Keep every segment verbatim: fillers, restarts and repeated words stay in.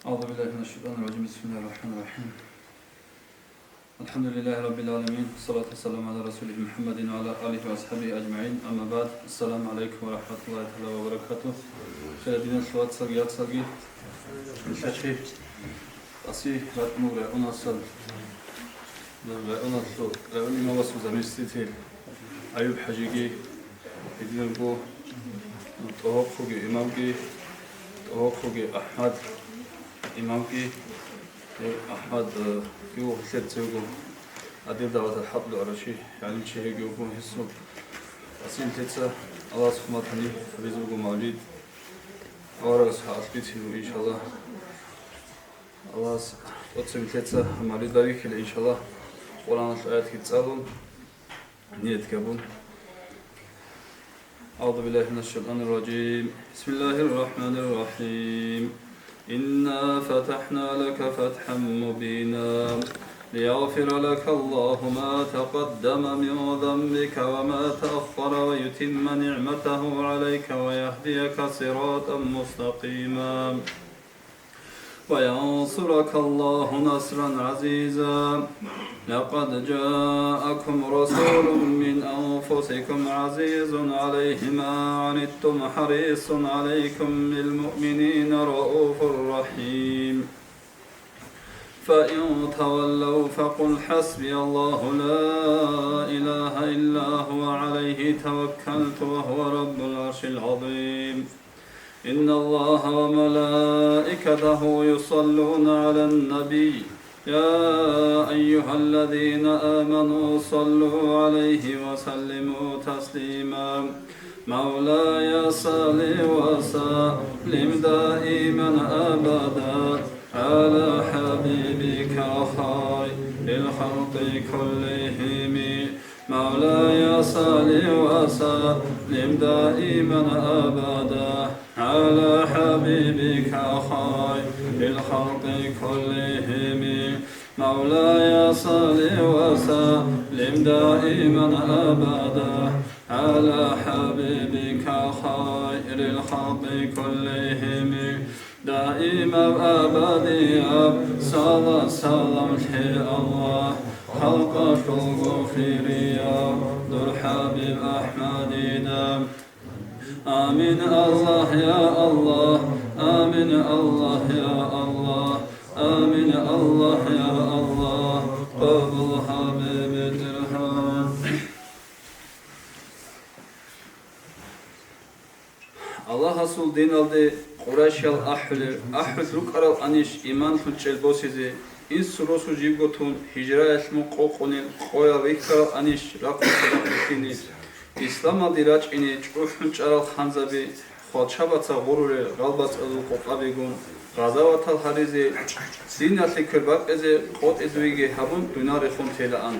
أعوذ بالله من الشيطان الرجيم. بسم الله الرحمن الرحيم. الحمد لله رب العالمين. والصلاة والسلام على رسوله محمد وعلى آله وأصحابه أجمعين. أما بعد. السلام عليكم ورحمة الله تعالى وبركاته. Хириял диналъул вацалги яцалги. Нилъер чи аси ратмуг районалъул, районалъул, район имамасул заместитель Аюб-хӀажиги, гьединго ТӀогьохъоги имамги, ТӀогьохъоги АхӀмад имамги, э, АхӀмад, э, гьев гьелъерцевго, гьадин давлаталъ хӀакълу арачи, гӀалимчи гьевги вуго гьесул. Асил лъеца Аллагьас хъуматани гьабизе буго мавлид. Аварагас гьалъ бицин буго, иншаллагь. Аллагьас тӀоцебе лъеца мавлид бабихьила, иншаллагь. Къуръаналъул аятги цӀалун, ният гьабун. أعوذ بالله من الشيطان الرجيم. بسم الله الرحمن الرحيم. إنا فتحنا لك فتحا مبينا ليغفر لك الله ما تقدم من ذنبك وما تأخر ويتم نعمته عليك ويهديك صراطا مستقيما. وينصرك الله نصرا عزيزا. لقد جاءكم رسول من أنفسكم عزيز عليه ما عنتم حريص عليكم بالمؤمنين رءوف رحيم. فإن تولوا فقل حسبي الله لا إله إلا هو عليه توكلت وهو رب العرش العظيم. إن الله وملائكته يصلون على النبي، يا أيها الذين آمنوا صلوا عليه وسلموا تسليما. مولاي صل وسلم دائما أبدا على حبيبك خير الخلق كلهم. مولاي صل وسلم دائما أبدا على حبيبك خير الخلق كلهم. مولاي صل وسلم دائما أبدا على حبيبك خير الخلق كلهم. دائما أبديا صلاة سلام لله، خلق الغفير يا ذو الحبيب أحمدنا. آمين الله يا الله، آمين الله يا الله، آمين الله يا الله، قبول حبيب الدرهم. Аллагьасул диналде Къурайшиял ахӀулел, ахӀулъ рукӀарал анищ иманлъун чӀел босизе, инсул росу живго тун, гьижраялъ мун къокъунел къоял рихьарал анищ рахъун цадахъ рихьине, исламалде рачӀине чӀухӀун чӀарал ханзаби, хвалчабаца гъурулел гъалбацӀазул къокъабигун, гъазаватал гьаризе, диналъе квербакъизе къотӀизеги гьабун, дунал рехун телаан.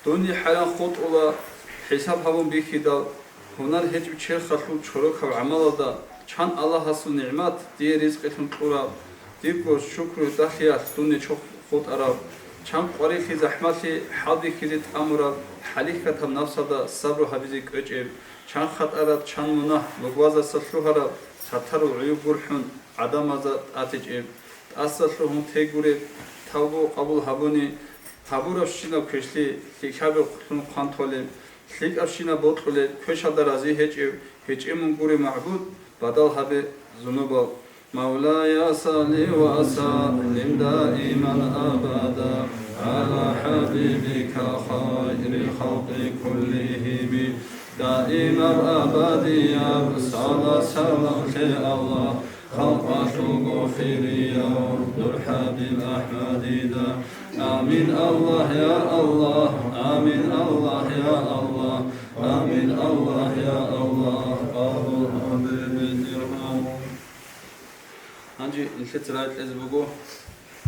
Дунде хӀаран хутӀула, хӀисаб гьабун бихьидал, гьунар гьечӀеб черхалъул чорокаб гӀамалалда, чан Аллагьасул нигӀмат дие ризкъилъун кьураб, дирго шукру-гьитӀалъиялъ дун нечо хутӀараб, чан къварилъи-захӀмалъи хӀалбихьизе тӀамураб, хӀалихьатаб напсалда сабру гьабизе кӀвечӀеб, чан хатӀараб, чан мунагь лугбазаса лъугьараб, сатарул гӀуюб гурхӀун гӀадамазда тӀатичӀеб, тӀаса лъугьун тей гуреб, тавбу къабул гьабуни, гьабурабщинаб квешлъи, лъикӀабихъун хъван толеб, лъикӀабщинаб бокьулеб, квешалда рази гьечӀев, гьечӀеб мун гурев магӀбуд, бадал гьабе зунубал. مولاي صل وسلم دائما أبدا على حبيبك خير الخلق كلهم. دائما أبديا صلاة سلام لله، خلق الغفير يا ذو الحبيب أحمدنا. آمين الله يا الله، آمين الله يا الله، آمين الله يا الله. أبو الحبيب الدرهم. Гьанже нилъеца рагӀи кьезе буго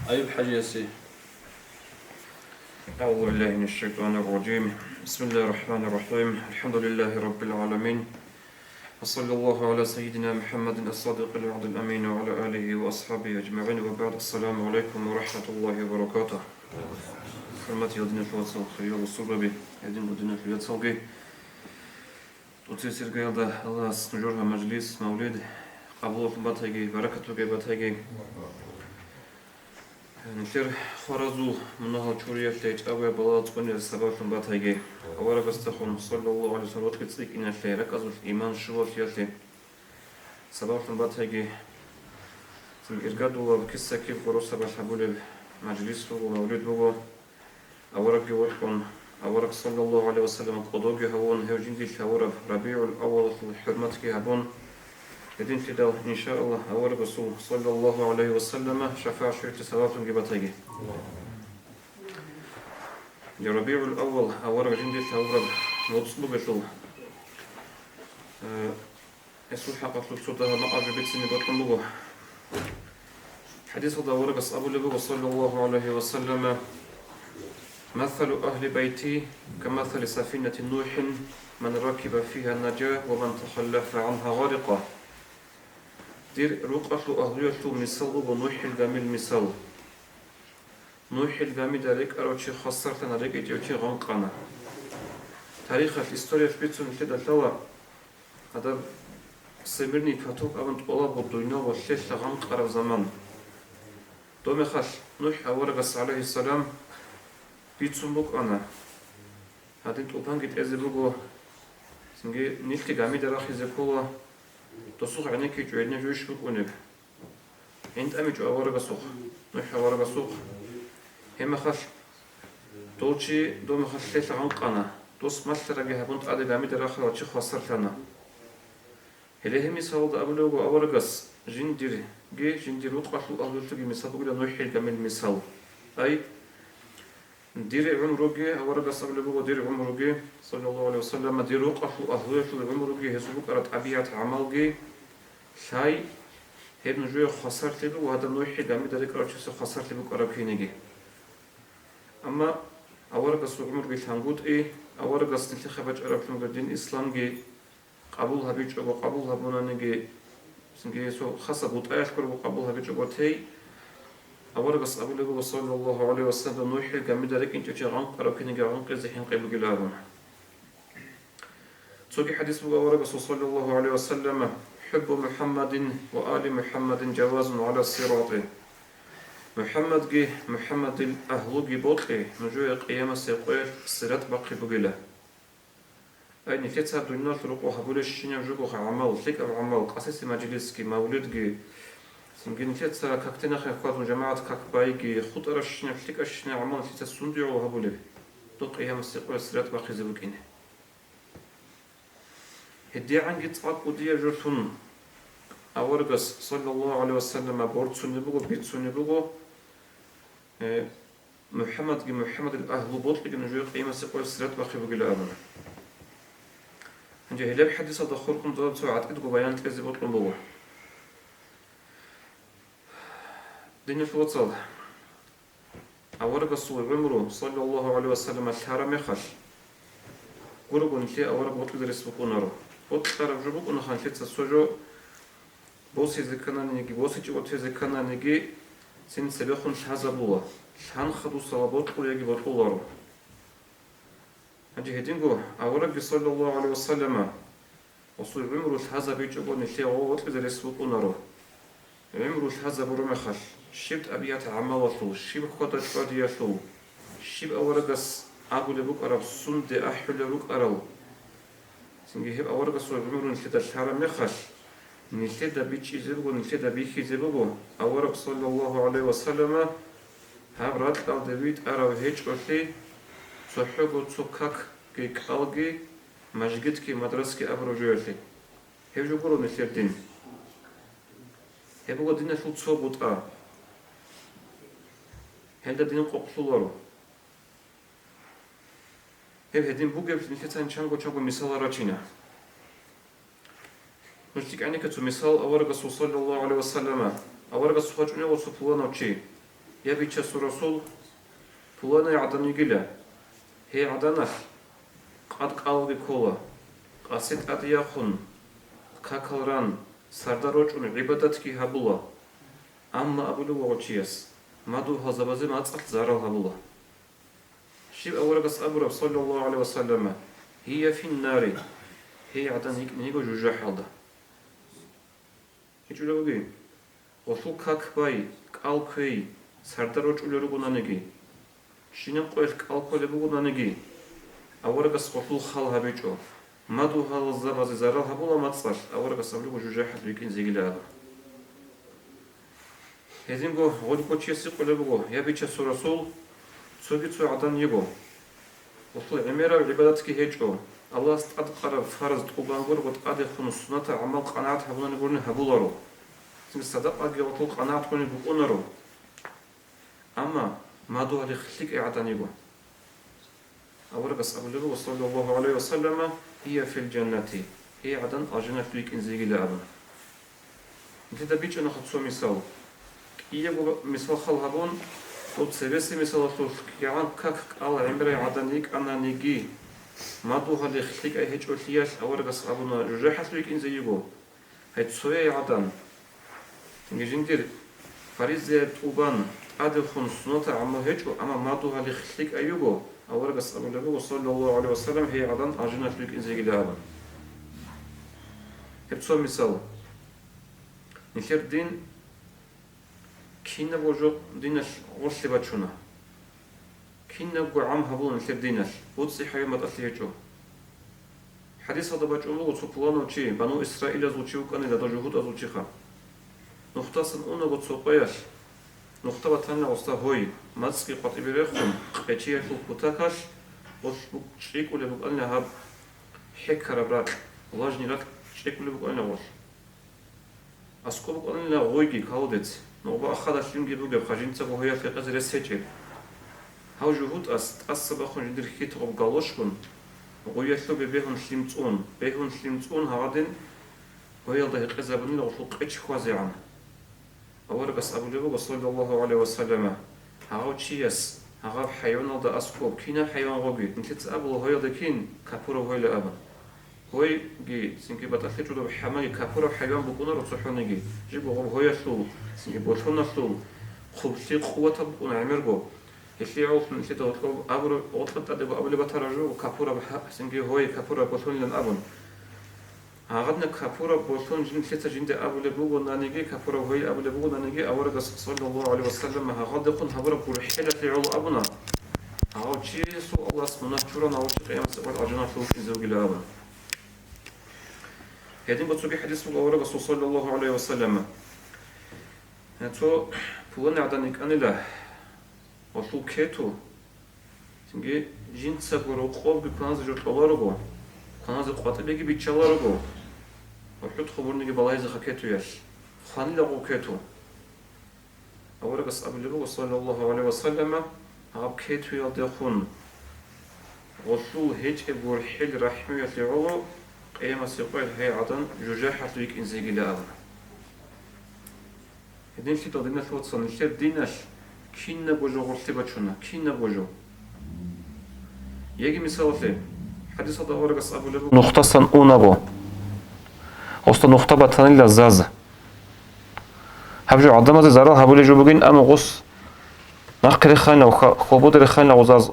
Аюб-хӀажиясе. أعوذ بالله من الشيطان الرجيم. بسم الله الرحمن الرحيم. الحمد لله رب العالمين. وصلى الله على سيدنا محمد الصادق الوعد الأمين وعلى آله وأصحابه أجمعين، وبعد. السلام عليكم ورحمة الله وبركاته. ХӀурматиял диналъул вацал, хириял бусурбаби, гьединго диналъул яцалги. ТӀоцебесеб иргаялда Аллагьас жургьа мажлис, мавлид, къабулалъун батаги, баракат бугеб батаги. Нилъер хваразул мунагьал чуриялъе, чӀагояб балагьал цӀуниялъе сабаблъун батаги. Аварагасдехун, саллаллагьу гӀалайгьи ва саллам, рокьи цӀикӀкӀиналъе, ракӀазул иман щулалъиялъе сабаблъун батаги. Цин иргадулаб киса-киб гъоросабалъ гьабулеб мажлис буго, мавлид буго. Аварагги вокьун, авараг, саллаллагьу гӀалайгьи ва саллам, кӀодоги гьавун, гьев жиндилъ гьавураб РабигӀул-аввалалъул хӀурматги гьабун, гьединлъидал, иншааллагь, аварагасул, саллаллагьу гӀалайгьи ва саллама, шафагӀат щвелъи сабаблъунги батаги. РабигӀул-аввал авараг жиндилъ гьавураб моцӀ бугелъул, э, Гьесул хӀакъалъулъ цо дагьаб макъаб жо бицине бокьун буго. ХӀадисалда аварагас абулеб буго, саллаллагьу гӀалайгьи ва саллама: «Масалу агьли байти камасали сафинати Нухин, ман ракиба фигьа нажа ва ман тахаллафа гӀангьа гъарикъа». Дир рукъалъул агьлуялъул мисал буго НухӀил гамил мисал. НухӀил гамида рекӀарав чи хвасарлъана, рекӀичӀев чи гъанкъана. Тарихалъ, историялъ бицун нилъеда лъала, гьадаб Всемирный потоп абун тӀолабго дуйнал ва лъелъа гъанкъараб заман. Доб мехалъ НухӀ аварагас, гӀалайгьиссалам, бицун букӀана. Гьадин тӀупанги тӀезе буго, цинги нилъги гамида рахизе ккола, досухъ гӀенеккичӀо гьединаб жо иш букӀунеб. ГӀин тӀамичӀо аварагасухъ, НухӀ аварагасухъ. Гьеб мехалъ дов чи доб мехалъ лъелъа гъанкъана, дос малъарабги гьабун тӀаде гамида рахарал чи хвасарлъана. Гьеле гьеб мисалалда абулеб буго аварагас, жиндирги, жиндир рукъалъул агьлуялъулги мисал бугила НухӀил гамил мисал. Ай, Дир гӀумруги, аварагас абулеб буго, дир гӀумруги, саллаллагьу гӀалайгьи ва саллама, дир рукъалъул агьлуялъул гӀумруги, гьезул букӀараб тӀабигӀат-гӀамалги лъай, гьеб нужее хвасарлъи буго, гьадаб НухӀил гамида рекӀарав чиясе хвасарлъи букӀараб киниги. Амма аварагасул гӀумруги лъангутӀи, аварагас нилъехъе бачӀараблъунго дин исламги къабул гьабичӀого, къабул гьабунаниги, цинги гьесул хасаб бутӀаялъ гурого къабул гьабичӀого тей, аварагас абулеб буго, саллаллагьу гӀалайгьи ва саллам, НухӀил гамида рекӀинчӀев чи гъанкъараб киниги гъанкъизе хӀинкъи бугила абун. Цоги хӀадис буго аварагасул, саллаллагьу гӀалайгьи ва саллама: «ХӀуббу МухӀаммадин ва али МухӀаммадин жавазун гӀала сирати». МухӀаммадги, МухӀаммадил агьлуги бокьи нужее къиямасеб къоялъ сират бахъи бугила. Ай, нилъеца дуниялалъул рокъоб гьабулебщинаб жогоха гӀамал, лъикӀаб гӀамал, къасиси мажлисги, мавлидги, цинги нилъеца какде нахъе хьвадун жамагӀат как байги, хутӀарабщинаб, лъикӀабщинаб гӀамал нилъеца сунде гӀоло гьабулеб, доб къиямасеб къоялъ сират бахъизе букӀине. ГьедигӀанги цӀакъ кӀудияб жолъун аварагас, саллаллагьу гӀалайгьи ва саллама, борцунеб буго, бицунеб буго, э, МухӀаммадги МухӀаммадил агьлу бокьиги нужее къиямасеб къоялъ сират бахъи бугила абуна. Гьанже гьелеб хӀадисалда хурхун доб цо гӀатӀидго баян кьезе бокьун буго. Диналъул вацал, аварагасул гӀумру, саллаллагьу гӀалайгьи ва саллама, лъараб мехалъ, гурого нилъее авараг бокьизе рес букӀунаро. Бокьараб жо букӀунаха нилъеца цо жо босизе ккананиги, босичӀого тезе ккананиги, цин цебехун лъазабула, лъанха дуса ва бокьулеб яги бокьуларо. Гьанже гьединго аварагги, саллаллагьу гӀалайгьи ва саллама, гьесул гӀумру лъазабичӀого нилъее гъо-, бокьизе рес букӀунаро. ГӀумру лъазабураб мехалъ, щиб тӀабигӀат-гӀамалалъул, щиб хьвада-чӀвадиялъул, щиб аварагас абулеб букӀараб, сунде ахӀулеб рукӀарал, цинги гьеб аварагасул гӀумру нилъеда лъараб мехалъ, нилъеда бичӀчӀизе буго, нилъеда бихьизе буго, авараг, саллаллагьу гӀалайгьи ва саллама, гьаб ракьалде витӀарав гьечӀолъи, цохӀого цо какги кӀалги, мажгитги мадрасги абураб жоялъе. Гьеб жо гуро нилъер дин. Гьеб буго диналъул цо бутӀа. Гьелда дин къокълъуларо. Гьеб гьедин бугеб нилъеца чанго-чанго мисалал рачина. Нуж лъикӀаниги цо мисал аварагасул, саллаллагьу гӀалайгьи ва саллама, аварагасухъа чӀунев цо пуланав чи, я Бичасул Расул, пуланай гӀадан йигила. Гьей гӀаданалъ къад кӀалги ккола, къаси тӀаде яхъун, какал ран, сарда рочӀун гӀибадатги гьабула. Амма абулев вуго чияс, мадугьалзабазе мацӀалъ зарал гьабула. Щиб аварагас абураб, саллаллагьу гӀалайгьи ва саллама, гьия финнари, гьей гӀадан йикӀине йиго жужахӀалда. ГьечӀулев вугин, гъолъул как бай, кӀал кквей, сардар рорчӀулел ругонаниги, щинаб къоялъ кӀал кколеб бугонаниги, аварагас гъолъул хал гьабичӀо, мадугьалзабазе зарал гьабула мацӀалъ, аварагас абулеб буго жужахӀалъ рикӀкӀинзегила абун. Гьединго гъолго чиясе къулеб буго: «Я Бичасул Расул, цоги цо гӀадан йиго. Гъолъул гӀемераб гӀибадатги гьечӀо, Аллагьас тӀадкъараб фарз тӀубан гурого тӀадехун суннатал гӀамал къанагӀат гьабунани гурони гьабуларо, цинги садакъаги гъолъул къанагӀат гурони букӀунаро. Амма мадугьалихъ лъикӀай гӀадан йиго». Аварагас абулеб буго, саллаллагьу гӀалайгьи ва саллама: «Гьия фил жаннати», гьей гӀадан алжаналъ рикӀкӀинзегила абун. Нилъеда бичӀчӀанахъа цо мисал. КӀиябго мисал хал гьабун, цо цебесеб мисалалъулъ кигӀан как кӀал гӀемерай гӀадан йикӀананиги, мадугьалихъ лъикӀай гьечӀолъиялъ аварагас абуна жужахӀалъ рикӀкӀинзе йиго. Гьай цояй гӀадан. Цинги жиндир фаризаяб тӀубан тӀадехун суннатал гӀамал гьечӀо, амма мадугьалихъ лъикӀай йиго, аварагас абулеб буго, саллаллагьу гӀалайгьи ва саллам, гьей гӀадан алжаналъ рикӀкӀинзегила абун. Гьеб цо мисал. Нилъер дин кинабго жо диналъ гъорлъе бачуна. Кинабго гӀам гьабула нилъер диналъ, боцӀи-хӀайван батӀалъи гьечӀо. ХӀадисалда бачӀун буго цо пуланав чи, Бану Исраилазул чи вукӀанила, дов жугьутӀазул чиха. Нухдасан унаго цо къоялъ, нухда батанила гъосда гьой, мацӀги къватӀибе рехун, къечиялъул кутакалъ гъолъ бу-, чӀикӀулеб букӀанила гьаб хӀекараб ракь, влажный ракь чӀикӀулеб букӀанила гъолъ. АскӀоб букӀанила гъойги, колодец, нугӀба ахада лъимги бугеб, хъажинцаго гьоялъ гьекъезе рес гьечӀеб. Гьав жугьутӀас тӀаса бахун жиндир хьитӀ гъоб галошгун, гъоялъубе бегьун лъим цӀун, бегьун лъим цӀун гьагъадин гьоялда гьекъезабунила гъолъул къеч хьвазегӀан. Аварагас абулеб буго, саллаллагьу гӀалайгьи ва саллама, гьагъав чияс, гьагъаб хӀайваналда аскӀоб, кинаб хӀайван гъоги, нилъеца абула гьоялда кин капурав гьойла абун. Гьойги, цинги батӀалъи чӀудаб хӀамаги капураб хӀайван букӀунаро цохӀониги, жибго гъоб гьоялъул, цинги болъоналъул хъублъи къуватаб букӀуна гӀемерго. Гьелъие гӀолохъун нилъеда гьоркьоб абураб, гьоркьоб тӀадего абулеб батараб жо капураб хӀа-, цинги гьой капураб болъонилан абун. Гьагъадна капураб болъон жин-, нилъеца жинда абулеб бугонаниги, капураб гьой абулеб бугонаниги, аварагас, саллаллагьу гӀалайгьи ва саллам, гьагъадехун гьабураб гурхӀелалъе гӀоло абуна. Гьав чиясул Аллагьас мунагь чурана, гьав чи къиямасеб къоялъ алжаналъув вукӀинзе вугила абун. Гьединго цоги хӀадис буго аварагасул, саллаллагьу гӀалайгьи ва саллам. Цо пуланигӀадан йикӀанила, гъолъул кету, цинги жинцаго рокъобги кваназе жо кьоларого, кваназе къватӀибеги биччаларого, ва хӀуд хабурниги балагьизеха кетуялъ, хванилаго кету. Аварагас абулеб буго, саллаллагьу гӀалайгьи ва саллама, гьаб кетуялдехун гъолъул гьечӀеб гурхӀел рахӀмуялъе гӀоло, къиямасеб къоялъ гьей гӀадан жужахӀалъув йикӀинзегила абуна. Гьединлъидал, диналъул вацал, нилъер диналъ кинабго жо гъорлъе бачуна, кинабго жо. Яги мисалалъе, хӀадисалда аварагас абулеб буго: «Нухдасан унаго, гъосда нухда батанила заз». Гьаб жо гӀадамазе зарал гьабулеб жо бугин, амма гъос нахъе реханила, ха-, хободе реханила гъозаз.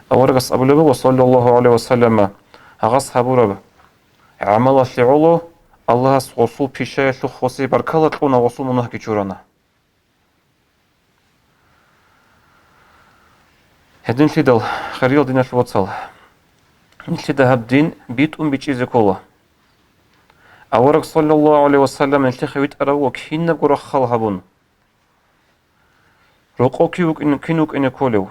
Аварагас абулеб буго, саллаллагьу гӀалайгьи ва саллама, гьагъас гьабураб гӀамалалъе гӀоло Аллагьас гъосул пишаялъухъ гъосе баркала кьуна, гъосул мунагьги чурана. Гьединлъидал, хириял диналъул вацал, нилъеда гьаб дин битӀун бичӀчӀизе ккола. Авараг, саллаллагьу гӀалайгьи ва саллам, нилъехъе витӀарав ва кинабго рахъал гьабун. Рокъов кин вукӀин-, кин вукӀине кколев?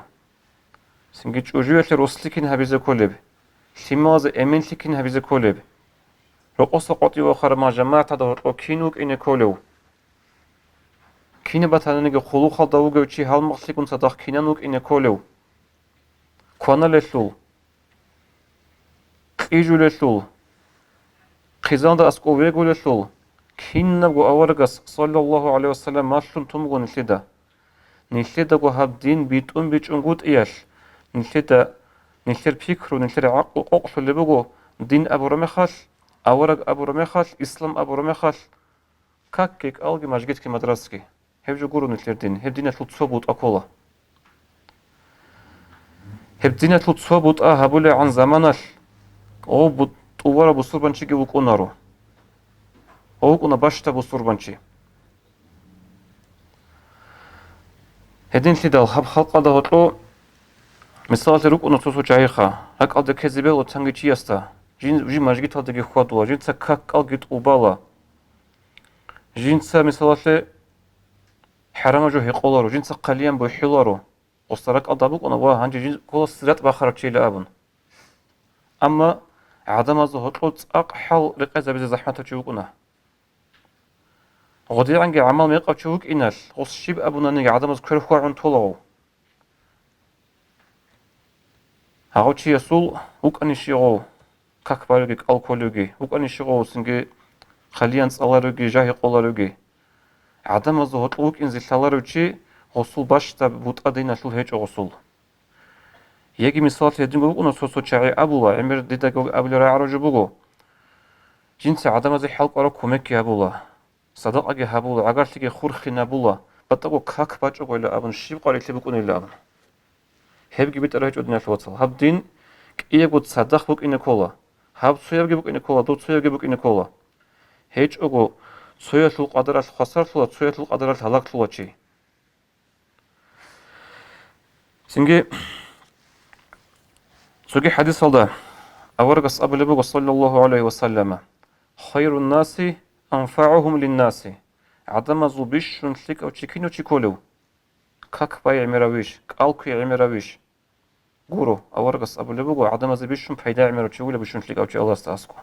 Цинги чӀужуялъе рослъи кин гьабизе кколеб? Лъималазе эменлъи кин гьабизе кколеб? Рокъоса къватӀив вахараб мажа-, жамагӀаталда гьоркьов кин вукӀине кколев? Кинаб батаниги хъулухъалда вугев чи гьалмагълъигун цадахъ кинан вукӀине кколев? Кваналелъул, кьижулелъул, хъизаналда аскӀов вегулелъул, кинабго аварагас, саллаллагьу гӀалайгьи ва саллам, малъун тун буго нилъеда. Нилъедаго гьаб дин битӀун бичӀчӀунгутӀиялъ, нилъеда, нилъер пикру, нилъер гӀакълу къокълъулеб буго, дин абураб мехалъ, авараг абураб мехалъ, ислам абураб мехалъ, какги, кӀалги, мажгитги, мадрасаги. Гьеб жо гуро нилъер дин, гьеб диналъул цо бутӀа ккола. Гьеб диналъул цо бутӀа гьабулегӀан заманалъ гъов бу-, тӀуварав бусурбанчиги вукӀунаро. вукӀуна бащдаб бусурбанчи. Гьединлъидал гьаб халкъалда гьоркьо, мисалалъе, рукӀуна цо-цо чагӀиха, ракӀалде ккезе бегьула цанги чиясда, жин-, жив мажгиталдаги хьвадула, жинца как-кӀалги тӀубала, жинца, мисалалъе, хӀарамаб жо гьекъоларо, жинца хъалиян бухӀуларо. Гъосда ракӀалда букӀуна ва гьанже жин ккола сират бахарав чийилан абун. Амма гӀадамазда гьоркьо цӀакъ хӀал рекъезабизе захӀматав чи вукӀуна. ГъодигӀанги гӀамал мекъав чи вукӀиналъ, гъос щиб абунаниги гӀадамаз квер хьвагӀун толаго. Гьагъав чиясул вукӀанищигъов как баревги, кӀал кколевги, вукӀанищигъов цинги хъалиян цӀаларевги, жо гьекъоларевги. ГӀадамазда гьоркьо вукӀинзе лъаларев чи гъосул бащдаб бутӀа диналъул гьечӀо гъосул. Яги мисалалъе гьединго вукӀуна цо-цо чагӀи абула, гӀемер дидаго абулеб рагӀараб жо буго. Жинца гӀадамазе хӀалкӀвараб кумекги гьабула, садакъаги гьабула, гӀагарлъиги хурхинабула, батӀаго как бачӀогойилан абун, щиб къварилъи букӀунилан абун. Гьебги битӀараб гьечӀо, диналъул вацал. Гьаб дин кӀиябго цадахъ букӀине ккола. Гьаб цоябги букӀине ккола, дов цоябги букӀине ккола. ГьечӀого, цоялъул къадаралъ хвасарлъула, цоялъул къадаралъ гьалаглъула чи. Цинги цоги хӀадисалда аварагас абулеб буго, саллаллагьу гӀалайгьи ва саллама: «Хайрун наси анфагӀугьум линнаси». ГӀадамазул бищун лъикӀав чи кинав чи кколев? Как бай гӀемеравищ, кӀал кквей гӀемеравищ? Гуро, аварагас абулеб буго, гӀадамазе бищун пайда гӀемерав чи вугилан, бищун лъикӀав чи Аллагьасда аскӀов.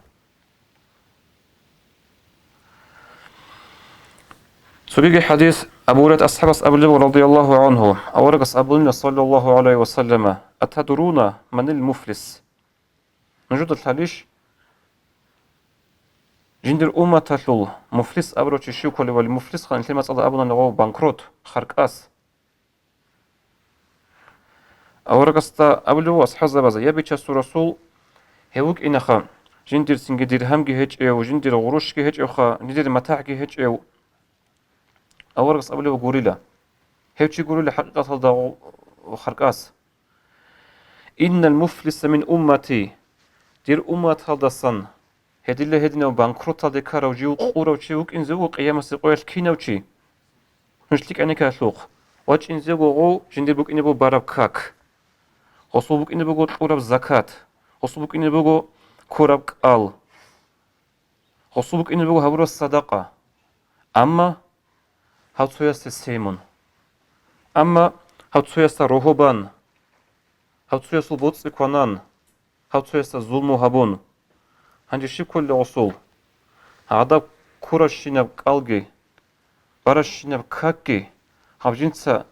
Цогиги хӀадис, Абу Гьурайрат асхӀабас абулеб буго, радияллагьу гӀангьу, аварагас абулеб, саллаллагьу гӀалайгьи ва саллама: «Атадруна манил муфлис?» Нужеда лъалищ, жиндир умматалъул муфлис абурав чи щив кколевали? Муфлисха нилъер мацӀалда абунани гъов банкрот, харкӀас. Аварагасда абулев асхӀабзабазда: «Я Бичасул Расул, гьев вукӀинаха, жиндир цинги диргьамги гьечӀев, жиндир гъурущги гьечӀевха, жиндир матагӀги гьечӀев». Аварагас абулев гурила. Гьев чи гурила хӀакъикъаталда гъу-, харкӀас. «Иннал муфлиса мин уммати», дир умматалдасан гьединлъи гьединав банкроталде ккарав жив къурав чи вукӀинзе вуго къиямасеб къоялъ кинав чи? Нуж лъикӀаникалъухъ, вачӀинзе вуго гъов жиндир букӀине буго бараб как. Гъосул букӀине буго кьураб закат. Гъосул букӀине буго ккураб кӀал. Гъосул букӀине буго гьабураб садакъа. Амма гьав цоясде семун. Амма гьав цоясда рогьо бан. Гьав цоясул боцӀи кванан. Гьав цоясда зулму гьабун. Гьанже щиб кколила гъосул? Гьадаб ккуращинаб кӀалги, баращинаб какги, гьаб жинца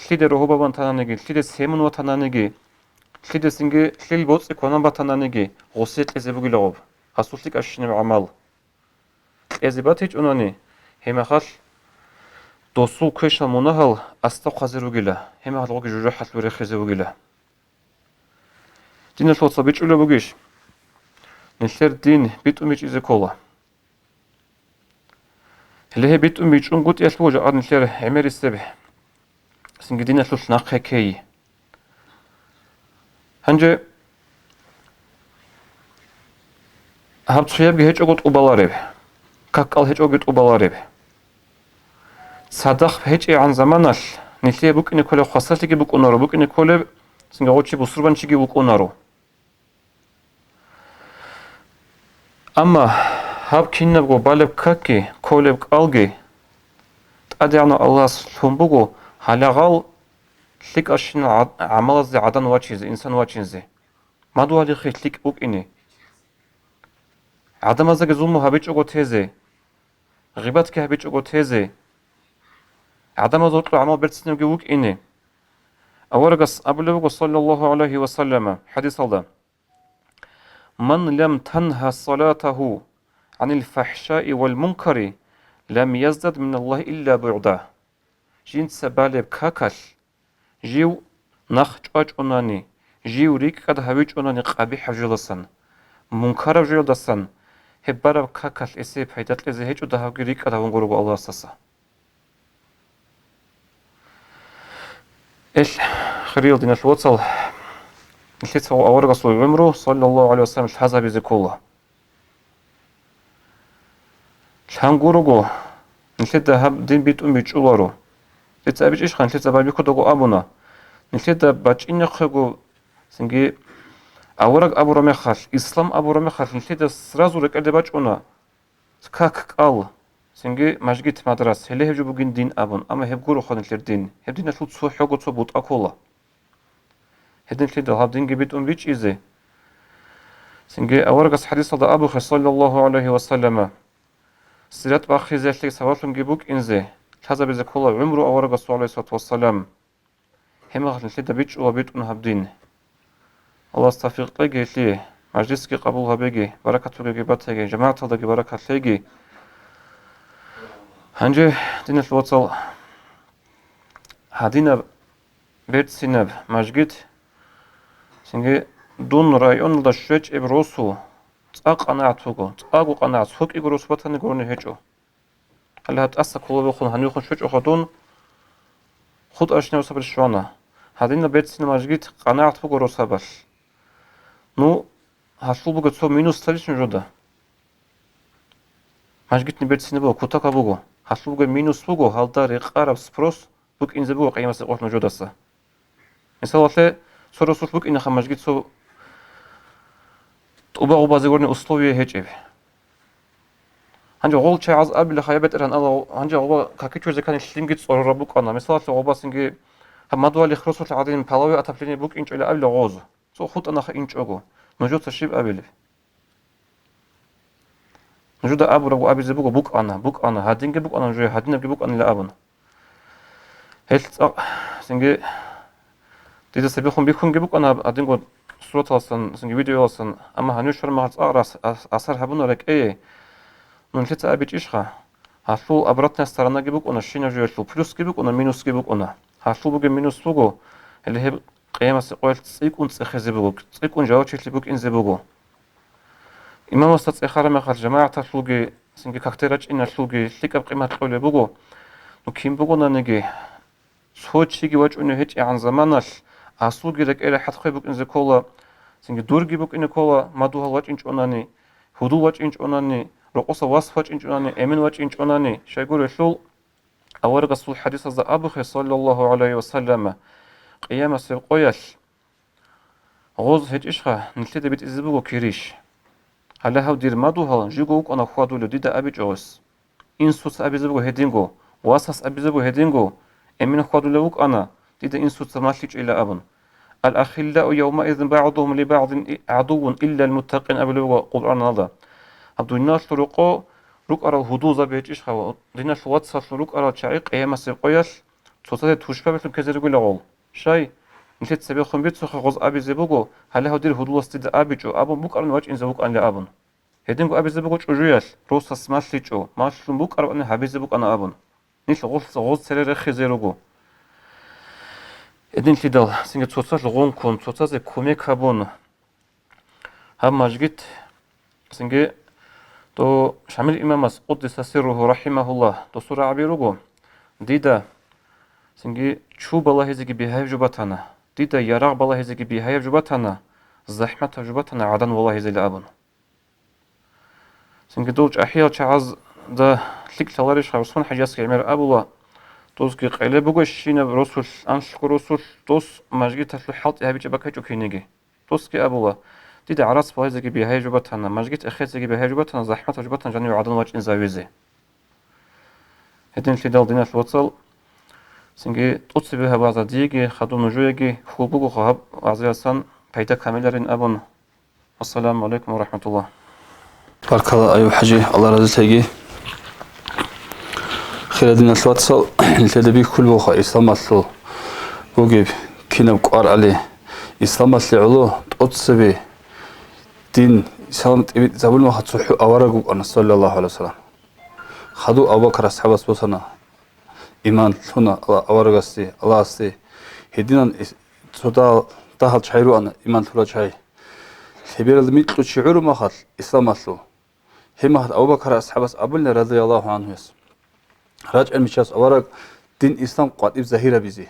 лъиде рогьо бан ватананиги, лъиде семун ватананиги, лъидесинги лъил боцӀи кванан батананиги, гъосе кьезе бугила гъоб, гьасул лъикӀабщинаб гӀамал. Кьезе батичӀунани, гьеб мехалъ досул квешал мунагьал аста хъвазе ругила, гьеб мехалъ гъоги жужахӀалъув рехизе вугила. Диналъул вацал, бичӀчӀулеб бугищ? Нилъер дин битӀун бичӀчӀизе ккола. Гьеле гьеб битӀун бичӀчӀунгутӀиялъ буго жакъа нилъер гӀемерисеб цинги диналъулъ нахъе ккей. Гьанже гьаб цоябги гьечӀого тӀубалареб, какал гьечӀоги тӀубалареб. Цадахъ гьечӀегӀан заманалъ нилъее букӀине кколеб хвасарлъиги букӀунаро, букӀине кколеб цинги гъов чи бусурбанчиги вукӀунаро. Амма гьаб кинабго балеб какги, кколеб кӀалги ТӀадегӀанав Аллагьас лъун буго гьалагъал лъикӀабщинал гӀад-, гӀамалазде гӀадан вачизе, инсан вачизе. Мадугьалихъе лъикӀ букӀине. ГӀадамаздаги зулму гьабичӀого тезе, гъибатги гьабичӀого тезе, гӀадамазул гьоркьоб гӀамал берцинабги вукӀине. Аварагас абулеб буго, саллаллагьу гӀалайгьи ва саллама, хӀадисалда: «Ман лам тангьа салатагьу гӀанил фахӀшаи вал мункари, лам яздад миналлагьи илла бугӀда». Жинца балеб какалъ жив нахъ чӀвачӀунани, жив рикӀкӀад гьавичӀунани къабихӀаб жоялдасан, мункараб жоялдасан, гьеб бараб какалъ гьесие пайда кьезе гьечӀо, дагьабги рикӀкӀад гьавун гурого Аллагьасдаса. Ил, хириял диналъул вацал, нилъеца аварагасул гӀумру, саллаллагьу гӀалайгьи ва саллам, лъазабизе ккола. Лъан гурого, нилъеда гьаб дин битӀун бичӀчӀуларо. Дица абичӀищха, нилъеца байбихьудаго абуна. Нилъеда бачӀинехъего, цинги авараг абураб мехалъ, ислам абураб мехалъ, нилъеда сразу рекӀелде бачӀуна, как кӀал, цинги мажгит, мадрас, гьеле гьеб жо бугин дин абун, амма гьеб гуроха нилъер дин, гьеб диналъул цо хӀего цо бутӀа ккола. Гьединлъидал гьаб динги битӀун бичӀчӀизе. Цинги аварагас хадисалда абухъе, саллаллагьу гӀалайгьи ва саллама, сират бахъизелъе сабаблъунги букӀинзе, лъазабизе ккола гӀумру аварагасул, гӀалайгьиссалату вассалам. Гьеб мехалъ нилъеда бичӀчӀула битӀун гьаб дин. Аллагьас тавфикъ кьеги гьелъие, мажлисги къабул гьабеги, баракат ругеги батаги, жамагӀаталдаги баракат лъеги. Гьанже, диналъул вацал, гьадинаб берцинаб мажгит, цинги дун районалда щвечӀеб росу цӀакъ къанагӀат буго, цӀакъго къанагӀат, цо кӀиго рос батани гурони гьечӀо. Гьале гьаб тӀаса кколебехун гьанивехун щвечӀоха дун, хутӀарщинаб росабалъ щвана. Гьадинаб берцинаб мажгит къанагӀат буго росабалъ. Ну, гьалъул буго цо минус лъалищ нужеда? Мажгитни берцинаб буго, кутакаб буго. Гьалъул буго минус буго, гьалда рекъараб спрос букӀинзе буго къиямасеб къоялъ нужедаса. Мисалалъе, цо росулъ букӀинаха мажгит цо тӀубагъубазе гурони условие гьечӀеб. Гьанже гъол чагӀаз абила, хая бетӀергьан Аллагь, гьанже гъоба какичузе ккани лъимги цӀорораб букӀана. Мисалалъе, гъоба цинги гьаб мадугьали хросулъ гӀадин половой отопление букӀинчӀила абила гъоз. Цо хутӀанаха инчӀого, нужеца щиб абилеб? Нужеда абурабго абизе буго, букӀана, букӀана, гьадинги букӀана нужее, гьадинабги букӀанила абун. Гьелъ цӀакъ, цинги, дида цебехун бихьунги букӀана гьаб гьадинго сураталасан, цинги видеояласан, амма гьанив щвараб мехалъ цӀакъ рас-, ас-, асар гьабуна рекӀее. Нилъеца абичӀищха? Гьалъул обратная сторонаги букӀуна, щинаб жоялъул плюсги букӀуна, минусги букӀуна. Гьалъул бугеб минус буго, гьеле гьеб къиямасеб къоялъ цӀикӀкӀун цӀехезе буго, цӀикӀкӀун жавабчилъи букӀинзе буго. Имамасда цӀехараб мехалъ, жамагӀаталъулги, цинги какде рачӀиналъулги лъикӀаб къимат кьолеб буго. Ну, кин бугонаниги, цо чиги вачӀунев гьечӀегӀан заманалъ, асулги рекӀел рахӀат хъвей букӀинзе ккола, цинги дурги букӀине ккола, мадугьал вачӀинчӀонани, гьудул вачӀинчӀонани, рокъоса вас вачӀинчӀонани, эмен вачӀинчӀонани, щайгурелъул, аварагасул хадисазда абухъе, саллаллагьу гӀалайгьи ва саллама, къиямасеб къоялъ гъоз гьечӀищха нилъеда битӀизе буго кирищ? Гьале гьав дир мадугьал жиго вукӀана хьвадулев дида абичӀо гъос. Инсуца абизе буго гьединго, васас абизе буго гьединго, эмен хьвадулев вукӀана, дида инсуца малъичӀила абун. Ал-ахиллау явмаизин багӀдугьум ли багӀдин гӀадуввун иллал муттакъин абулеб буго Къуръаналда. Гьаб дуниялалъул рокъо рукӀарал гьудулзаби гьечӀищха, диналъул вацалъул рукӀарал чагӀи къиямасеб къоялъ цоцазе тушбабилъун ккезе ругила гъол. Щай, нилъеца цебехун бицухъе гъоз абизе буго, гьале гьав дир гьудулас дида абичӀо абун букӀарабани вачӀинзе вукӀанила абун. Гьединго абизе буго чӀужуялъ, росас малъичӀо, малъун букӀарабани гьабизе букӀана абун. Нилъ гъолъ гъоз цере рехизе руго. Гьединлъидал цинги цоцалъ гъункун, цоцазе кумек гьабун, гьаб мажгит, цинги, то Шамил имамас, къуддиса сирругьу рахӀимагьуллагь, досул рагӀаби руго, дида, цинги, чу балагьизеги бигьаяб жо батана, дида ярагъ балагьизеги бигьаяб жо батана, захӀматаб жо батана гӀадан валагьизела абун. Цинги дол чӀахӀиял чагӀазда лъикӀ лъаларищха, ГӀусман-хӀажиясги гӀемер абула, дозги къелеб буго щинаб росулъ, анлъго росулъ, дос мажгиталъул хӀалтӀи гьабичӀеб бакӀ гьечӀо кинеги. Досги абула, дида гӀарац балагьизеги бигьаяб жо батана, мажгит эхезеги бигьаяб жо батана, захӀматаб жо батана жаниве гӀадан вачӀинзавизе. Гьединлъидал, диналъ вацал, цинги тӀоцебе гьаб вагӀза диеги, хадуб нужееги хьул бугоха гьаб вагӀзаялсан пайда камиларин абун. Ассаламу гӀалайкум ва рахӀматуллагь. Баркала, Аюб-хӀажи, Аллагь разилъеги. Хира диналъ вацал, нилъеда бихьулеб бугоха исламалъул бугеб кинаб кӀварали. Исламалъе гӀоло тӀоцебе дин, исламалда тӀибитӀизабулеб мехалъ цохӀо авараг вукӀана, саллаллагьу гӀалайгьи вассалам. Хадуб Абу-Бакар асхӀабас босана, иман лъуна Алла-, аварагасде, Аллагьасде. Гьединан ис-, цо дагь-, дагьал чагӀи руана иман лъурал чагӀи. Лъебералда микьго чи гӀураб мехалъ исламалъул. Гьеб мехалъ Абу-Бакар асхӀабас абуна, радияллагьу гӀангьуяс, рачӀа мичас авараг дин ислам къватӀиб загьирабизе.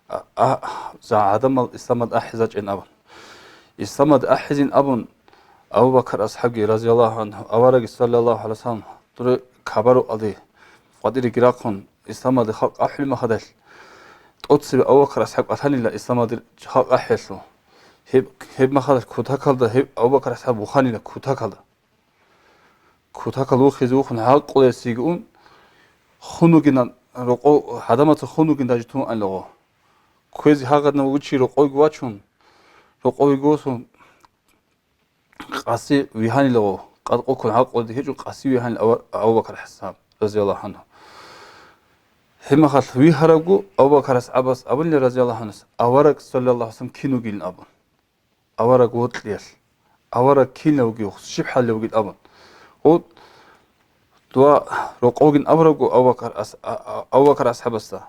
А, а, за гӀадамал исламалда ахӀизачӀин абун. Исламалда ахӀизин абун, Абу-Бакар асхӀабги, разияллагьу гӀангьу, авараги, саллаллагьу гӀалайгьи вассалам, дуре-, Кабарукъалде къватӀиреги рахъун, исламалде халкъ ахӀулеб махадалъ, тӀоцебе Абу Бакр асхӀаб кӀалъанила исламалде халкъ ахӀиялъул. Гьеб, гьеб махадалъ кутакалда гьеб Абу Бакр асхӀаб вуханила кутакалда. Кутакал вухизе вухун гӀакъулесиги ун, хун вугинан рокъов, гӀадамаца хун вугин даже тун алаго. Кквезе гьагъадна вугев чи рокъовги вачун, рокъовги восун, къаси вигьанила гъов, къадкъуккун гӀакъуде гьечӀо, къаси вигьанила Ава-, Абу Бакр асхӀаб, разияллагьу гӀангьу. Гьебмахалъ вигьарабго, Абу Бакр асхӀабас абунила, разияллагьу гӀангьу, авараг, саллаллагьу гӀалайгьи ва саллам, кин вугилин абун. Авараг вокьиялъ, авараг кинав вугев, щиб хӀалалев вугин абун. Гъо-, дова рокъовгин абурабго Абу Бакр ас-, а-, а-, Абу Бакр асхӀабасда.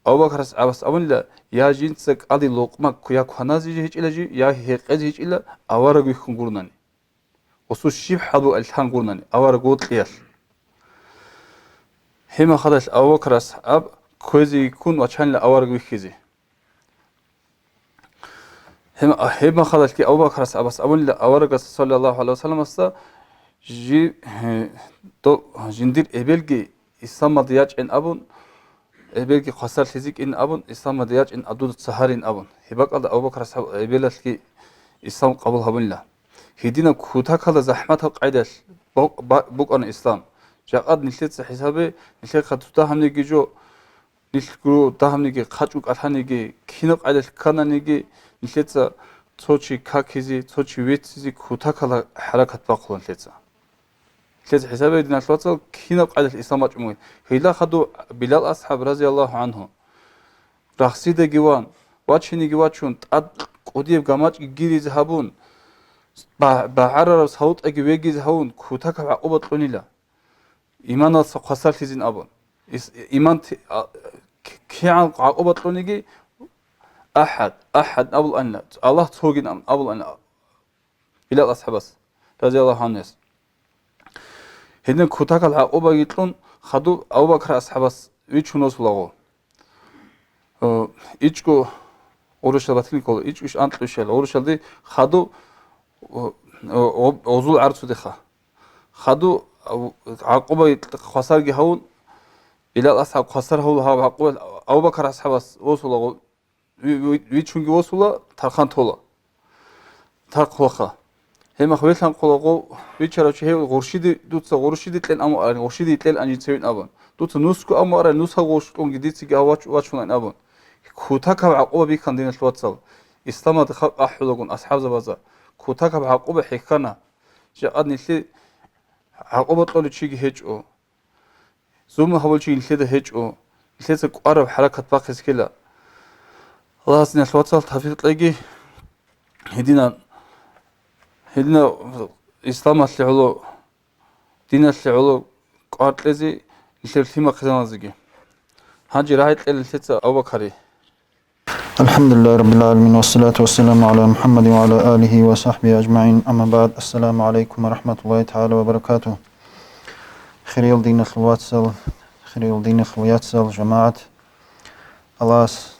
Абу Бакр асхӀабас абунила, я жинца кӀади лукъма кку-, я кваназе гьечӀила жив, я гьекъезе гьечӀила, авараг вихьун гурнани. Гъосул щиб хӀал бугел лъан гурнани, авараг вокьиялъ. Гьебмахадалъ Абу Бакр асхӀаб кквезе йиккун вачанила авараг вихьизе. Гьеб-, гьебмахадалъги Абу Бакр асхӀабас абунила аварагас, саллаллагьу гӀалайгьи ва салламасда, жи-, гье, до-, жиндир эбелги исламалде ячӀин абун, эбелги хвасарлъизе кӀин абун, исламалде ячӀин, а дуда ца гьарин абун. Гьеб бакӀалда Абу Бакр асхӀаб эбелалъги ислам къабул гьабунила. Гьединаб кутакалда захӀматаб къайдалъ бу-, ба-, букӀана ислам. Жакъад нилъеца хӀисабе, нилъехъа цо дагьабниги жо, нилъго дагьабниги хъачӀго кӀалъаниги, кинаб къайдалъ ккананиги, нилъеца цо чи какизе, цо чи веццизе кутакалда хӀаракат бахъула нилъеца. Нилъеца хӀисабе, диналъул вацал, кинаб къайдалъ ислам бачӀун бугеб. Гьелда хадув Билал асхӀаб, разияллагьу гӀангьу, рахсидаги ван, вачиниги вачун, тӀад кӀудияб гамачӀги гиризе гьабун, ба-, багӀарараб савутӀаги вегизе гьавун, кутакаб гӀакъуба кьунила. Иманалъа хвасарлъизин абун. Ис-, иман ти-, а, к-, кигӀан гӀакъуба кьуниги, АхӀад, АхӀад абуланила, Аллагь цогин абуланила, Билал асхӀабас, разияллагьу гӀангьу. Гьедин кутакал гӀакъубаги кьун, хадуб Абу Бакр асхӀабас вичун восулаго. О, ичӀго гъурущал батилин ккола, ичӀго иш анкьго ишал, гъурущалде хадуб, о, о, о, озул гӀарцудеха. Хадуб, а, гӀакъуба хвасарги гьавун, Билал асхӀаб хвасар гьавула гьав гӀакъуба, Абу Бакр асхӀабас восулаго, ви-, ви-, вичунги восула, тархан тола. Тархъулаха. Гьебмах велъанхъулаго вичарав чи гьев гъурщиде, дуца гъурщиде кьен аму арин, гъурщиде кьел анжи цевин абун. Дуца нусго аму арай, нусал гъурщ кьунги дицаги гьав вач-, вачунайн абун. Кутакаб гӀакъуба бихьан, диналъ вацал. Исламалда халкъ ахӀулагун асхӀабзабаза кутакаб гӀакъуба хӀехьана. Жакъад нилъе гӀакъуба кьолев чиги гьечӀо. Зулму гьабулчи нилъеда гьечӀо, нилъеца кӀвараб хӀаракат бахъизе ккела. Аллагьас диналъ вацал тавфикъ кьеги, гьединан, гьединав исламалъе гӀоло, диналъе гӀоло кӀвар кьезе нилъер лъимахъизаналзеги. Гьанже рагӀи кьела нилъеца Абу Бакари. الحمد لله رب العالمين، والصلاة والسلام على محمد وعلى آله وصحبه أجمعين. أما بعد، السلام عليكم ورحمة الله تعالى وبركاته. Хириял диналъул вацал, хириял диналъул яцал, жамагӀат. Аллагьас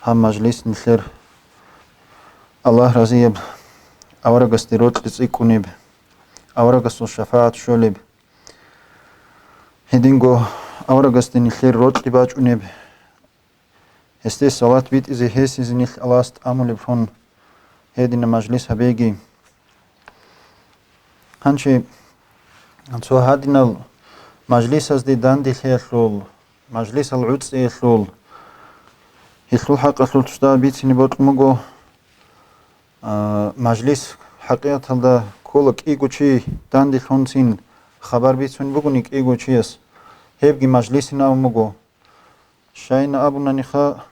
гьаб мажлис нилъер Аллагь разияб, аварагасде рокьи цӀикӀкӀунеб, аварагасул шафагӀат щолеб, гьединго аварагасде нилъер рокьи бачӀунеб, гьесде салат битӀизе гьесизе нилъ Аллагьас тӀамулеблъун гьедина мажлис гьабеги. Гьанчи цо гьадинал мажлисазде данделъиялъул, мажлисал гӀуцӀиялъул, гьелъул хӀакъалъулъ цода бицине бокьун буго, а, мажлис хӀакъикъаталда ккола кӀиго чи данделъунцин хабар бицун бугони кӀиго чияс, гьебги мажлисин абун буго. Щайин абунаниха,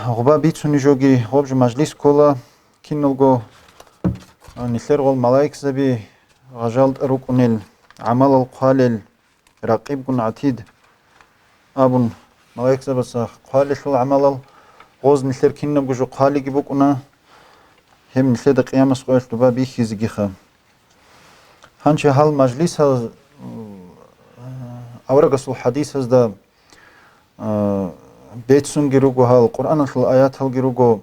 гъоба бицунеб жоги гъоб жо мажлис ккола, киналго, а, нилъер гъол малаикзаби гъажалда рукӀунел, гӀамалал хъвалел, Ракъибгун ГӀатид абун, малаикзабаца хъвалелъул гӀамалал, гъоз нилъер кинабго жо хъвалиги букӀуна, гьеб нилъеда къиямас къоялъ доба бихьизегиха. Гьанчи гьал мажлисал, м, аварагасул хадисазда, а, бецунги руго гьал, Къуръаналъул аяталги руго,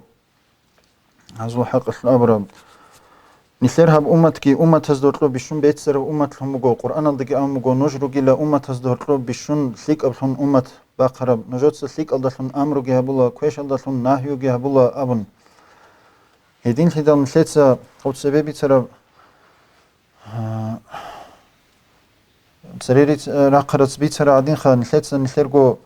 гьазул хӀакъалъулъ абураб. Нилъер гьаб умматги умматазда гьоркьоб бищун беццараб умматлъун буго, Къуръаналдаги абун буго, нуж ругила умматазда гьоркьоб бищун лъикӀаблъун уммат бахъараб, нужеца лъикӀалдалъун амруги гьабула, квешалдалъун нагьюги гьабула абун. Гьединлъидал нилъеца гъоб цебе бицараб, а, цере риц-, рахъарац бицараб гӀадинха нилъеца нилъерго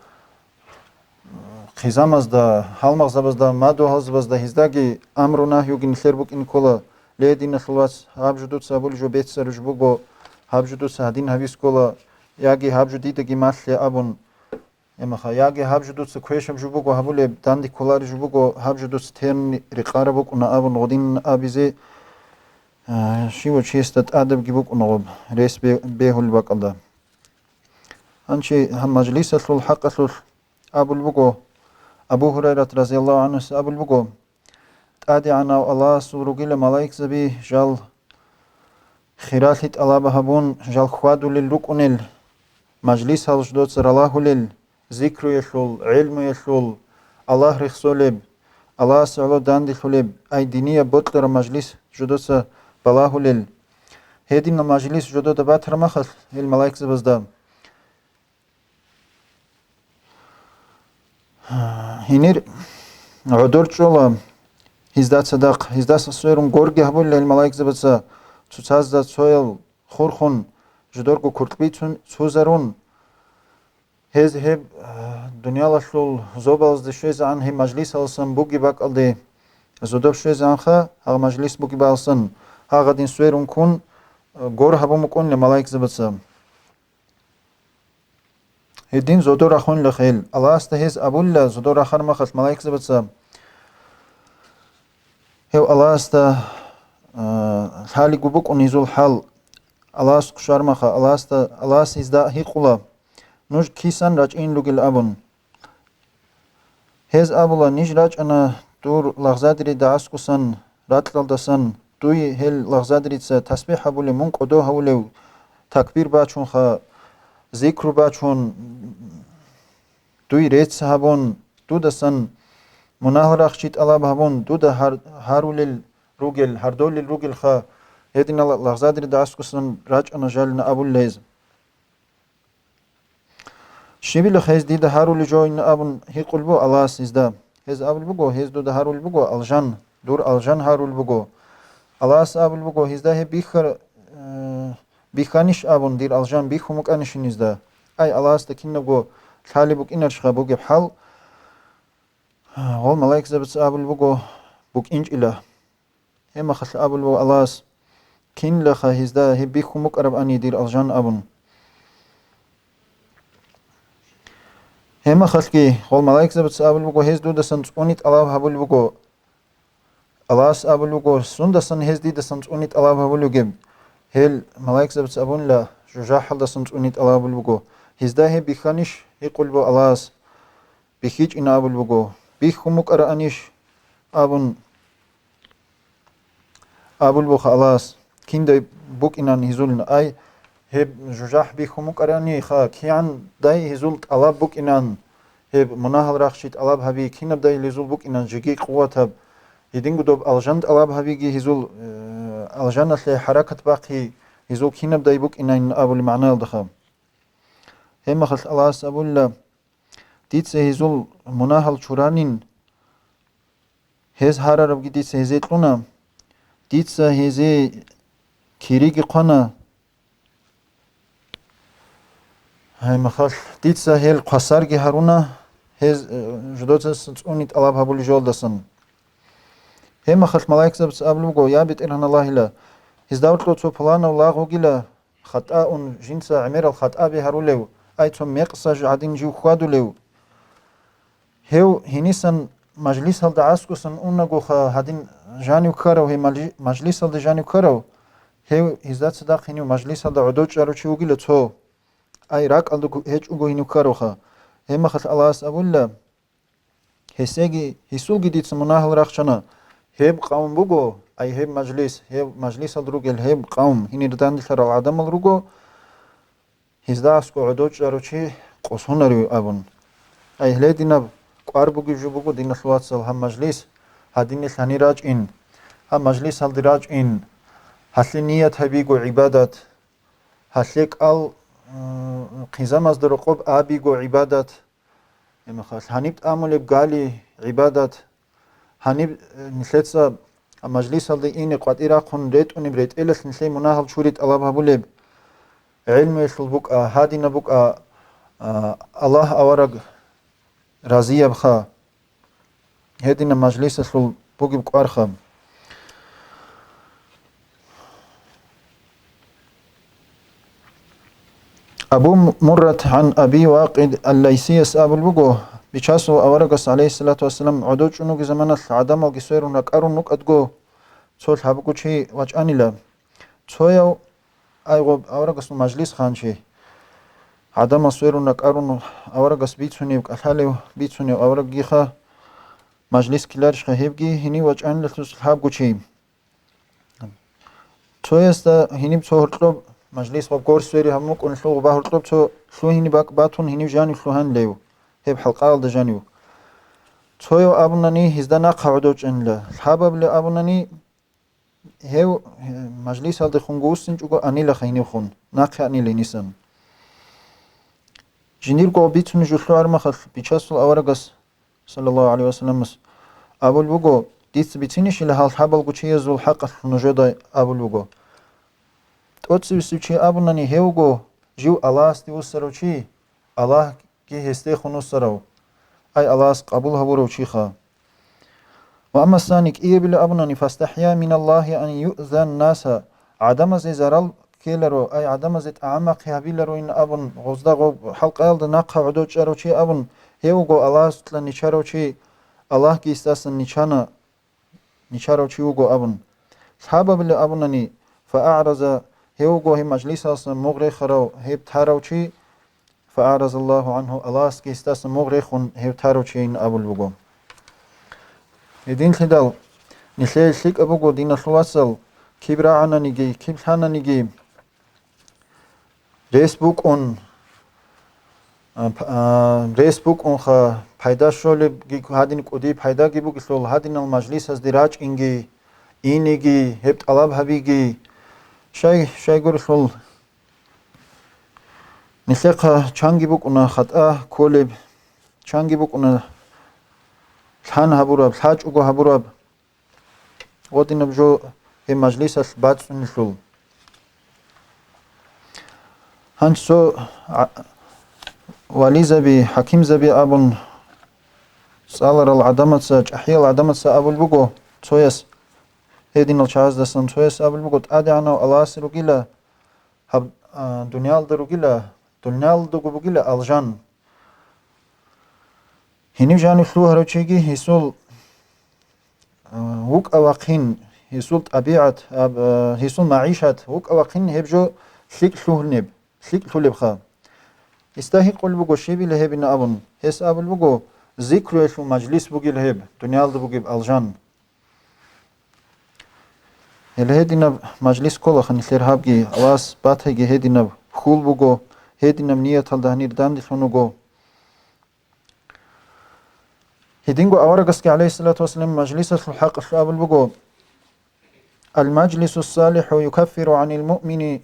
хъизамазда, гьалмагъзабазда, мадугьалзабазда гьездаги амру-нагьюги нилъер букӀин ккола, ле, диналъул вац, гьаб жо дуца гьабулеб жо беццараб жо буго, гьаб жо дуца гьадин гьабиз ккола, яги гьаб жо дидаги малъе абун, гьемаха, яги гьаб жо дуца квешаб жо буго гьабулеб, данде кколареб жо буго, гьаб жо дуца терни рекъараб букӀуна абун гъодин абизе, а, щивав чиясда тӀадабги букӀуна гъоб, рес бе-, бегьулеб бакӀалда. Гьанчи гьаб мажлисалъул хӀакъалъулъ абулеб буго, Абу Гьурайрат разияллагьу гӀанхуяс абулеб буго, ТӀадегӀанав Аллагьасул ругила малаикзаби жал хиралъи тӀалаба гьабун, жал хьвадулел рукӀунел, мажлисал ждоца ралагьулел, зикруялъул, гӀелмуялъул, Аллагь рехсолеб, Аллагьасе гӀоло данделъулеб, ай динияб бокьараб мажлис жодоца балагьулел. Гьединал мажлис жодода батараб махалъ гьел малаикзабазда гьенир гӀодор чӀола гьезда цадахъ, гьездаса сверун горги гьабулел гьел малаикзабаца, цоцазда цоял хурхун, жодорго куркьби цун-, цузарун, гьез гьеб, а, дуниялалъул зобалазде щвезегӀан гьеб мажлисаласан бугеб бакӀалде, зодоб щвезегӀанха гьагъ мажлис бугебаласан, гьагъадин сверун ккун, а, гор гьабун букӀунила малаикзабаца. Гьедин зодор рахунила хел. Аллагьасда гьез абулла, зодор рахараб махалъ малаикзабаца гьев Аллагьасда, а, лъалиго букӀун гьезул хӀал. Аллагьас хъушармаха, Аллагьасда, Аллагьас гьезда гьикъула, нуж кисан рачӀин ругел абун. Гьез абула, ниж рачӀана дур лагъзадерида аскӀосан ракьалдасан, дуй гьел лагъзадерица тасбихӀ гьабулев, мун кӀодо гьавулев, такбир бачунха, зикру бачун, дуй рецц гьабун, дудасан мунагьал рахчи тӀалаб гьабун, дуда гьар-, гьарулел ругел, гьардолел ругелха, гьединал лагъзадерида аскӀосан рачӀана жалина абулла гьез. Щибила гьез дида гьарулел жойин абун гьикъулеб буго Аллагьас гьезда. Гьез абулеб буго, гьез дуда гьарулеб буго алжан, дур алжан гьарулеб буго. Аллагьас абулеб буго, гьезда гьеб бихьа-, э, бихьанищ абун, дир алжан бихьун букӀанищин гьезда. Ай, Аллагьасда кинабго лъалеб букӀинарищха бугеб хӀал? Гъол малаикзабаца абулеб буго, букӀинчӀила. Гьеб мехалъ абулеб буго Аллагьас, кинлаха гьезда гьеб бихьун букӀарабани дир алжан абун. Гьеб мехалъги гъол малаикзабаца абулеб буго, гьез дудасан цӀуни тӀалаб гьабулеб буго. Аллагьас абулеб буго, сундасан гьез дидасан цӀуни тӀалаб гьабулеб бугеб? Гьел малаикзабаца абунила, жужахӀалдасан цӀуни тӀалаб гьабулеб буго. Гьезда гьеб бихьанищ? Гьикъулеб буго Аллагьас. БихьичӀин абулеб буго. Бихьун букӀараанищ? Абун абулеб буго Аллагьас, киндай букӀинан гьезулин, ай, гьеб жужахӀ бихьун букӀараниха, кигӀандай гьезул тӀалаб букӀинан, гьеб мунагьал рахчи тӀалаб гьаби, кинабдай гьезул букӀинан жеги къуватаб, гьединго доб алжан тӀалаб гьабиги гьезул, э, алжаналъе хӀаракат бахъи гьезул кинабдай букӀинайин абулеб магӀнаялдаха. Гьеб мехалъ Аллагьас абула, дица гьезул мунагьал чуранин, гьез гьарарабги дица гьезе кьуна, дица гьезе кириги хъвана. Гьеб мехалъ дица гьел хъвасарги гьаруна, гьез, э, жодоцас цӀуни тӀалаб гьабулеб жолдасан. Гьеб мехалъ малаикзабаца абулеб буго, я БетӀергьан Аллагьила, гьезда гьоркьов цо пуланав лагъ вугила, хатӀаун, жинца гӀемерал хатӀаби гьарулев, ай цо мекъса жо гӀадин жив хьвадулев. Гьев гьенисан мажлисалда аскӀосан унагоха гьадин жанив ккарав, гьев мажли-, мажлисалда жанив ккарав, гьев гьезда цадахъ гьенив мажлисалда гӀодов чӀарав чи вугила цо, ай ракӀалда гу-, гьечӀого гьенив ккаравха. Гьеб мехалъ Аллагьас абула, гьесеги, гьесулги дица мунагьал рахчана, гьеб къавм буго, ай гьеб мажлис, гьеб мажлисалда ругел гьеб къавм, гьенир данделъарал гӀадамал руго, гьезда аскӀов гӀодов чӀарав чи къосунарев абун. Ай гьединаб кӀвар бугеб жо буго, диналъул вацал, гьаб мажлис, гьадинилъ гьанир рачӀин, гьаб мажлисалде рачӀин, гьалъе ният гьабиго гӀибадат, гьалъе кӀал, м, хъизамазда рокъоб абиго гӀибадат, гьебмехалъ гьаниб тӀамулеб гали гӀибадат, гьаниб, э, нилъеца мажлисалде ине къватӀир рахъун ретӀунеб ретӀелалъ нилъее мунагьал чури тӀалаб гьабулеб, гӀелмуялъул букӀа, гьадинаб букӀа, а, Аллагь авараг разиябха. Гьединаб мажлисалъул бугеб кӀварха. Абу Муррат гӀан Аби Вакъид ал-Лайсияс абулеб буго, Бичасул аварагас, гӀалайгьиссалату вассалам, гӀодов чӀун вугеб заманалъ гӀадамалги сверун ракӀарун рукӀадго, цо лъабго чи вачӀанила. Цояв, ай гъоб аварагасул мажлисха гьанчи, гӀадамал сверун ракӀарун аварагас бицунев, кӀалъалев бицунев аварагиха, мажлис ккеларищха гьебги, гьенив вачӀанилалъус лъабго чи. Цоясда гьениб цо гьоркьоб, мажлис гъоб гор свери гьабун букӀунелъул гъоба гьоркьоб цо лъугьине бакӀ батун гьенив жанив лъугьанилев, гьеб хӀалкъаялда жанив. Цояв абунани, гьезда нахъа гӀодов чӀанила. Лъабабилеб абунани, гьев, э, мажлисалдехун гуссинчӀого анилаха гьенивхун, нахъе анила гьенисан. Жиндирго бицунеб жо лъугӀараб мехалъ, Бичасул аварагас, саллаллагьу гӀалайгьи вассаламас, абулеб буго, дица бицинищила гьал лъабалго чиязул хӀакъалъулъ нужеда абулеб буго. ТӀоцебесев чи абунани, гьев вуго жив Аллагьасде вуссарав чи, Аллагьги гьесдехун вуссарав, ай Аллагьас къабул гьабурав чиха. Ва амма ссани, кӀиябилеб абунани, фастахӀя миналлагьи ан юъза ннаса, гӀадамазе зарал ккеларо, ай гӀадамазе тӀагӀам-махъи гьабилароин абун, гъозда гъоб хӀалкъаялда нахъа гӀодов чӀарав чи абун, гьев вуго Аллагьасукьа ничарав чи, Аллагьги гьесдасан ничана, ничарав чи вуго абун. Лъабабилеб абунани, фааъраза, гьев вуго гьеб мажлисалдасан мугъ рехарав, гьеб тарав чи, фааъразаллагьу гӀангьу, Аллагьасги гьесдасан мугъ рехун гьев тарав чийин абулеб буго. Гьединлъидал нилъее лъикӀаб буго, диналъул вацал, киб рагӀананиги, киб лъананиги, рес букӀун, а, п-, а, рес букӀунха, пайда щолебги гьадин кӀудияб пайдаги бугелъул, гьадинал мажлисазде рачӀинги, инеги, гьеб тӀалаб гьабиги. Щай, щайгурелъул, нилъехъа чанги букӀуна хатӀа кколеб, чанги букӀуна лъан гьабураб, лъачӀого гьабураб. Гъодинаб жо гьеб мажлисалъ бацӀцӀунелъул. Гьанже цо гӀа-, вализаби, хӀакимзаби абун цӀаларал гӀадамаца, чӀахӀиял гӀадамаца абулеб буго, цояс, гьединал чагӀаздасан цояс абулеб буго, ТӀадегӀанав Аллагьасе ругила, гьаб, а, дуниялда ругила, дуниялдаго бугила алжан. Гьенив жанив лъугьарав чиги гьесул, а, вукӀа-вахъин, гьесул тӀабигӀат, аб-, а, гьесул магӀишат, вукӀа-вахъин гьеб жо лъикӀ лъугьунеб, лъикӀ лъулебха. Гьесда гьикъулеб буго, щибила гьебин абун. Гьес абулеб буго, зикруялъул мажлис бугила гьеб, дуниялда бугеб алжан. Гьеле гьединаб мажлис кколаха нилъер гьабги, Аллагьас батайги гьединаб хьул буго, гьединаб нияталда гьанир данделъун вуго. Гьединго аварагасги, гӀалайгьиссалату вассалам, мажлисалъул хӀакъалъулъ абулеб буго: «Ал-мажлису ссалихӀу юкаффиру гӀанил муъмини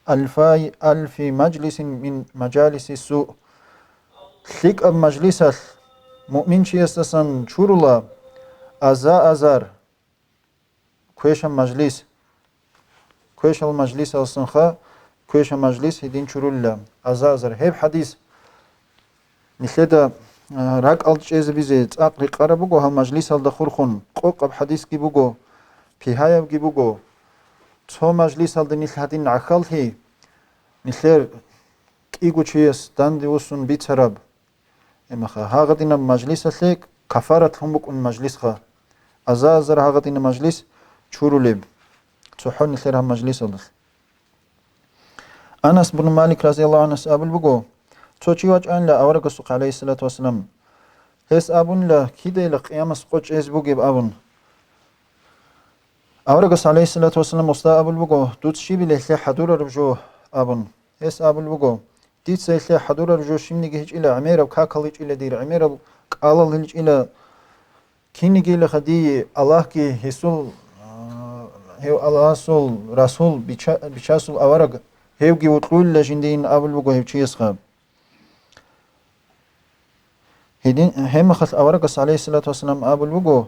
алфай алфи мажлисин мин мажалиси ссуъ». ЛъикӀаб мажлисалъ муъминчиясдасан чурула аза-азар квешаб мажлис. Квешал мажлисалсанха квешаб мажлис гьедин чурулила аза-азар. Гьеб хӀадис нилъеда, а, ракӀалда чӀезабизе цӀакъ рекъараб буго, гьал мажлисалда хурхун къокъаб хӀадисги буго, пигьаябги буго. Цо мажлисалда нилъ гьадин гӀахьаллъи, нилъер кӀиго чияс данде вуссун бицараб. Гьебмехалъ гьагъадинаб мажлисалъе кафарат лъун букӀун мажлисха. Аза-азар гьагъадинаб мажлис чурулеб, цохӀо нилъер гьаб мажлисалдалъ. Анас бун Малик разияллагьу гӀанхуяс абулеб буго, цо чи вачӀанила аварагасухъе, гӀалайгьиссалату вассалам. Гьес абунила, кидайила къиямас къо чӀезе бугеб абун. Аварагас, гӀалайгьиссалату вассалам, гьесда абулеб буго, дуца щибила гьелъие хӀадурараб жо абун. Гьес абулеб буго, дица гьелъие хӀадурараб жо щибниги гьечӀила, гӀемераб какал гьечӀила дир, гӀемерал кӀалал гьечӀила. Кинигилаха дие Аллагьги гьесул, а, гьев Аллагьасул Расул, бича-, бичасул авараг, гьевги вокьулила жиндиин абулеб буго гьев чиясха. Гьедин, гьебмехалъ аварагас, гӀалайгьиссалату вассалам, абулеб буго: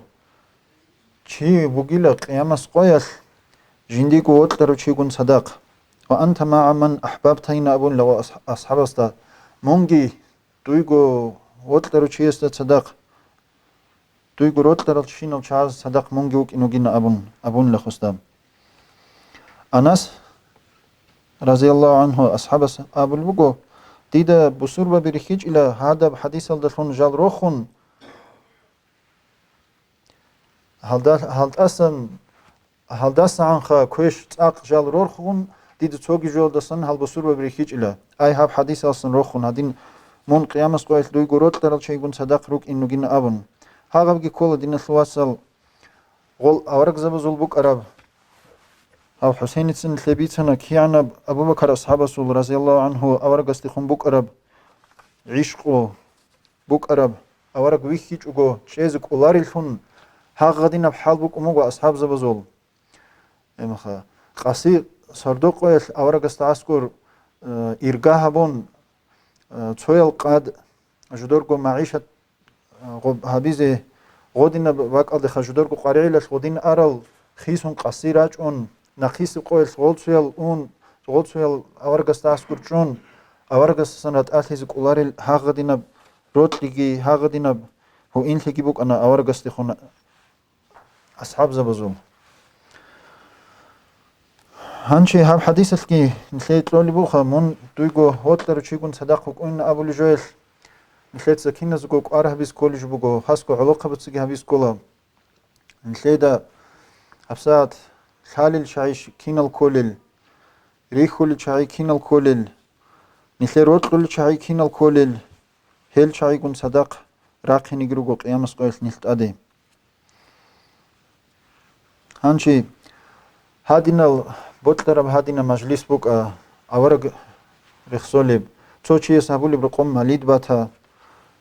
«Чи вугила къиямас къоялъ жиндиего вокьарав чигун цадахъ, ва анта магӀа ман ахӀбабтайин», абунила ва асхӀ-, асхӀабасда: «Мунги дуйго вокьарав чиясда цадахъ, дуйго рокьарал чинал чагӀаз цадахъ мунги вукӀин вугина», абун, абунила хусда. Анас, разияллагьу гӀангьу, асхӀабас абулеб буго: «Дида бусурбаби рихьичӀила гьадаб хӀадисалдалъун жал рохун, гьалда-, гьалдасан, гьалдасагӀанха квеш цӀакъ жал рорхун, дида цоги жоялдасан гьал бусурбаби рихьичӀила. Ай, гьаб хӀадисалсан рохун, гьадин мун къиямас къоялъ дуйго рокьарал чийгун цадахъ рукӀин ругин», абун. Гьагъабги ккола, диналъул вацал, гъол аварагзабазул букӀараб, гьав ХӀусейницин лъебицана кигӀанаб Абу-Бакар асхӀабасул, разияллагьу гӀангьу, аварагасдехун букӀараб гӀишкъу, букӀараб, авараг вихьичӀого чӀезе кӀолареллъун, гьагъадинаб хӀал букӀун буго асхӀабзабазул. Гьебмаха, къаси сардокъоялъ аварагасда гӀаскӀур, э, ирга гьабун, э, цоял къад жударго магӀишат, э, гъоб-, гьабизе, гъодинаб бакӀалдеха жударго къваригӀелалъ гъодин арал хисун къаси рачӀун, нахъисеб къоялъ гъолцоял ун, гъолцоял аварагасда гӀаскӀур чӀун, аварагасдасан ратӀалъизе кӀоларел гьагъадинаб рокьиги, гьагъадинаб гьуинлъиги букӀана аварагасдехун асхӀабзабазул. Гьанчи гьаб хӀадисалъги нилъее кьолеб буха, мун дуйго вокьарав чигун цадахъ вукӀунин абулеб жоялъ, нилъеца киназего кӀвар гьабиз кколеб жо буго, хасго гӀолохъабацаги гьабиз ккола. Нилъеда гьабсагӀат лъалел чагӀи кинал кколел, рихьулел чагӀи кинал кколел, нилъер рокьулел чагӀи кинал кколел, гьел чагӀигун цадахъ рахъинеги руго къиямас къоялъ нилъ тӀаде. Гьанчи гьадинал бокьараб гьадинаб мажлис букӀа, авараг рехсолеб, цо чияс гьабулеб рокъоб малид бата,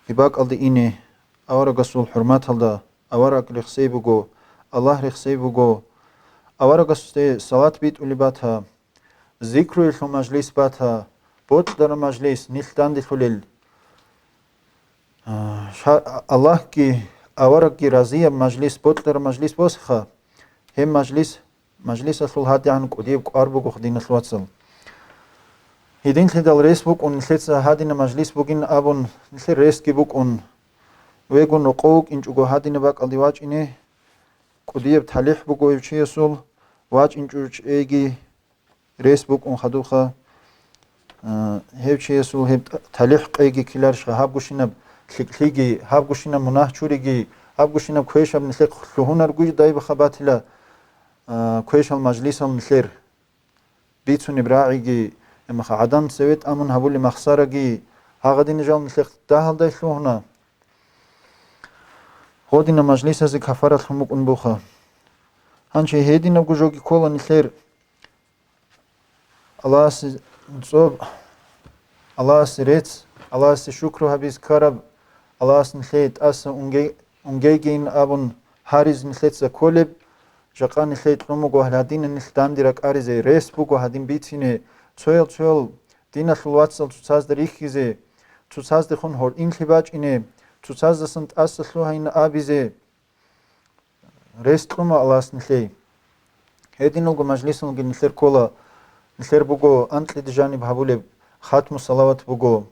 гьеб бакӀалде ине, аварагасул хӀурматалда, авараг рехсей буго, Аллагь рехсей буго, аварагасде салат битӀулеб бата, зикруялъул мажлис бата, бокьараб мажлис нилъ данделъулел. А, ша-, Аллагьги аварагги разияб мажлис, бокьараб мажлис босха, гьеб мажлис, мажлисалъул гьадигӀан кӀудияб кӀвар буго, диналъул вацал. Гьединлъидал рес букӀун, нилъеца гьадинаб мажлис бугин абун, нилъер ресги букӀун, вегун рокъов вукӀинчӀого гьадинаб бакӀалде вачӀине, кӀудияб талихӀ буго гьев чиясул, вачӀинчӀо чӀейги, рес букӀун хадубха, а, гьев чиясул гьеб тӀ-, талихӀ къейги ккеларищха, гьабгощинаб лъикӀлъиги, гьабгощинаб мунагь чуриги, гьабгощинаб квешаб нилъехъ лъугьунаргуй дайбаха батила, а, квешал мажлисал нилъер бицунеб рагӀиги, гьебмаха гӀадан цеве тӀамун гьабулеб махсараги, гьагъадинал жал нилъехъ дагьалдай лъугьуна. Гъодинаб мажлисазе кафарат лъун букӀун буха. Гьанчи гьединабго жоги ккола нилъер Аллагьасе цӀоб, Аллагьасе рецц, Аллагьасе шукру гьабиз ккараб, Аллагьас нилъее тӀаса унге-, унгейгейин абун гьариз нилъеца кколеб, жакъа нилъее кьун буго гьадинаб нилъ данде ракӀаризе, рес буго гьадин бицине, цоял-цоял диналъул вацал цоцазда рихьизе, цоцаздехун гьоркьинлъи бачӀине, цоцаздасан тӀаса лъугьайин абизе. Рес кьуна Аллагьас нилъее. Гьединабго мажлисалги нилъер ккола, нилъер буго анкьиде жаниб гьабулеб, хатму салават буго.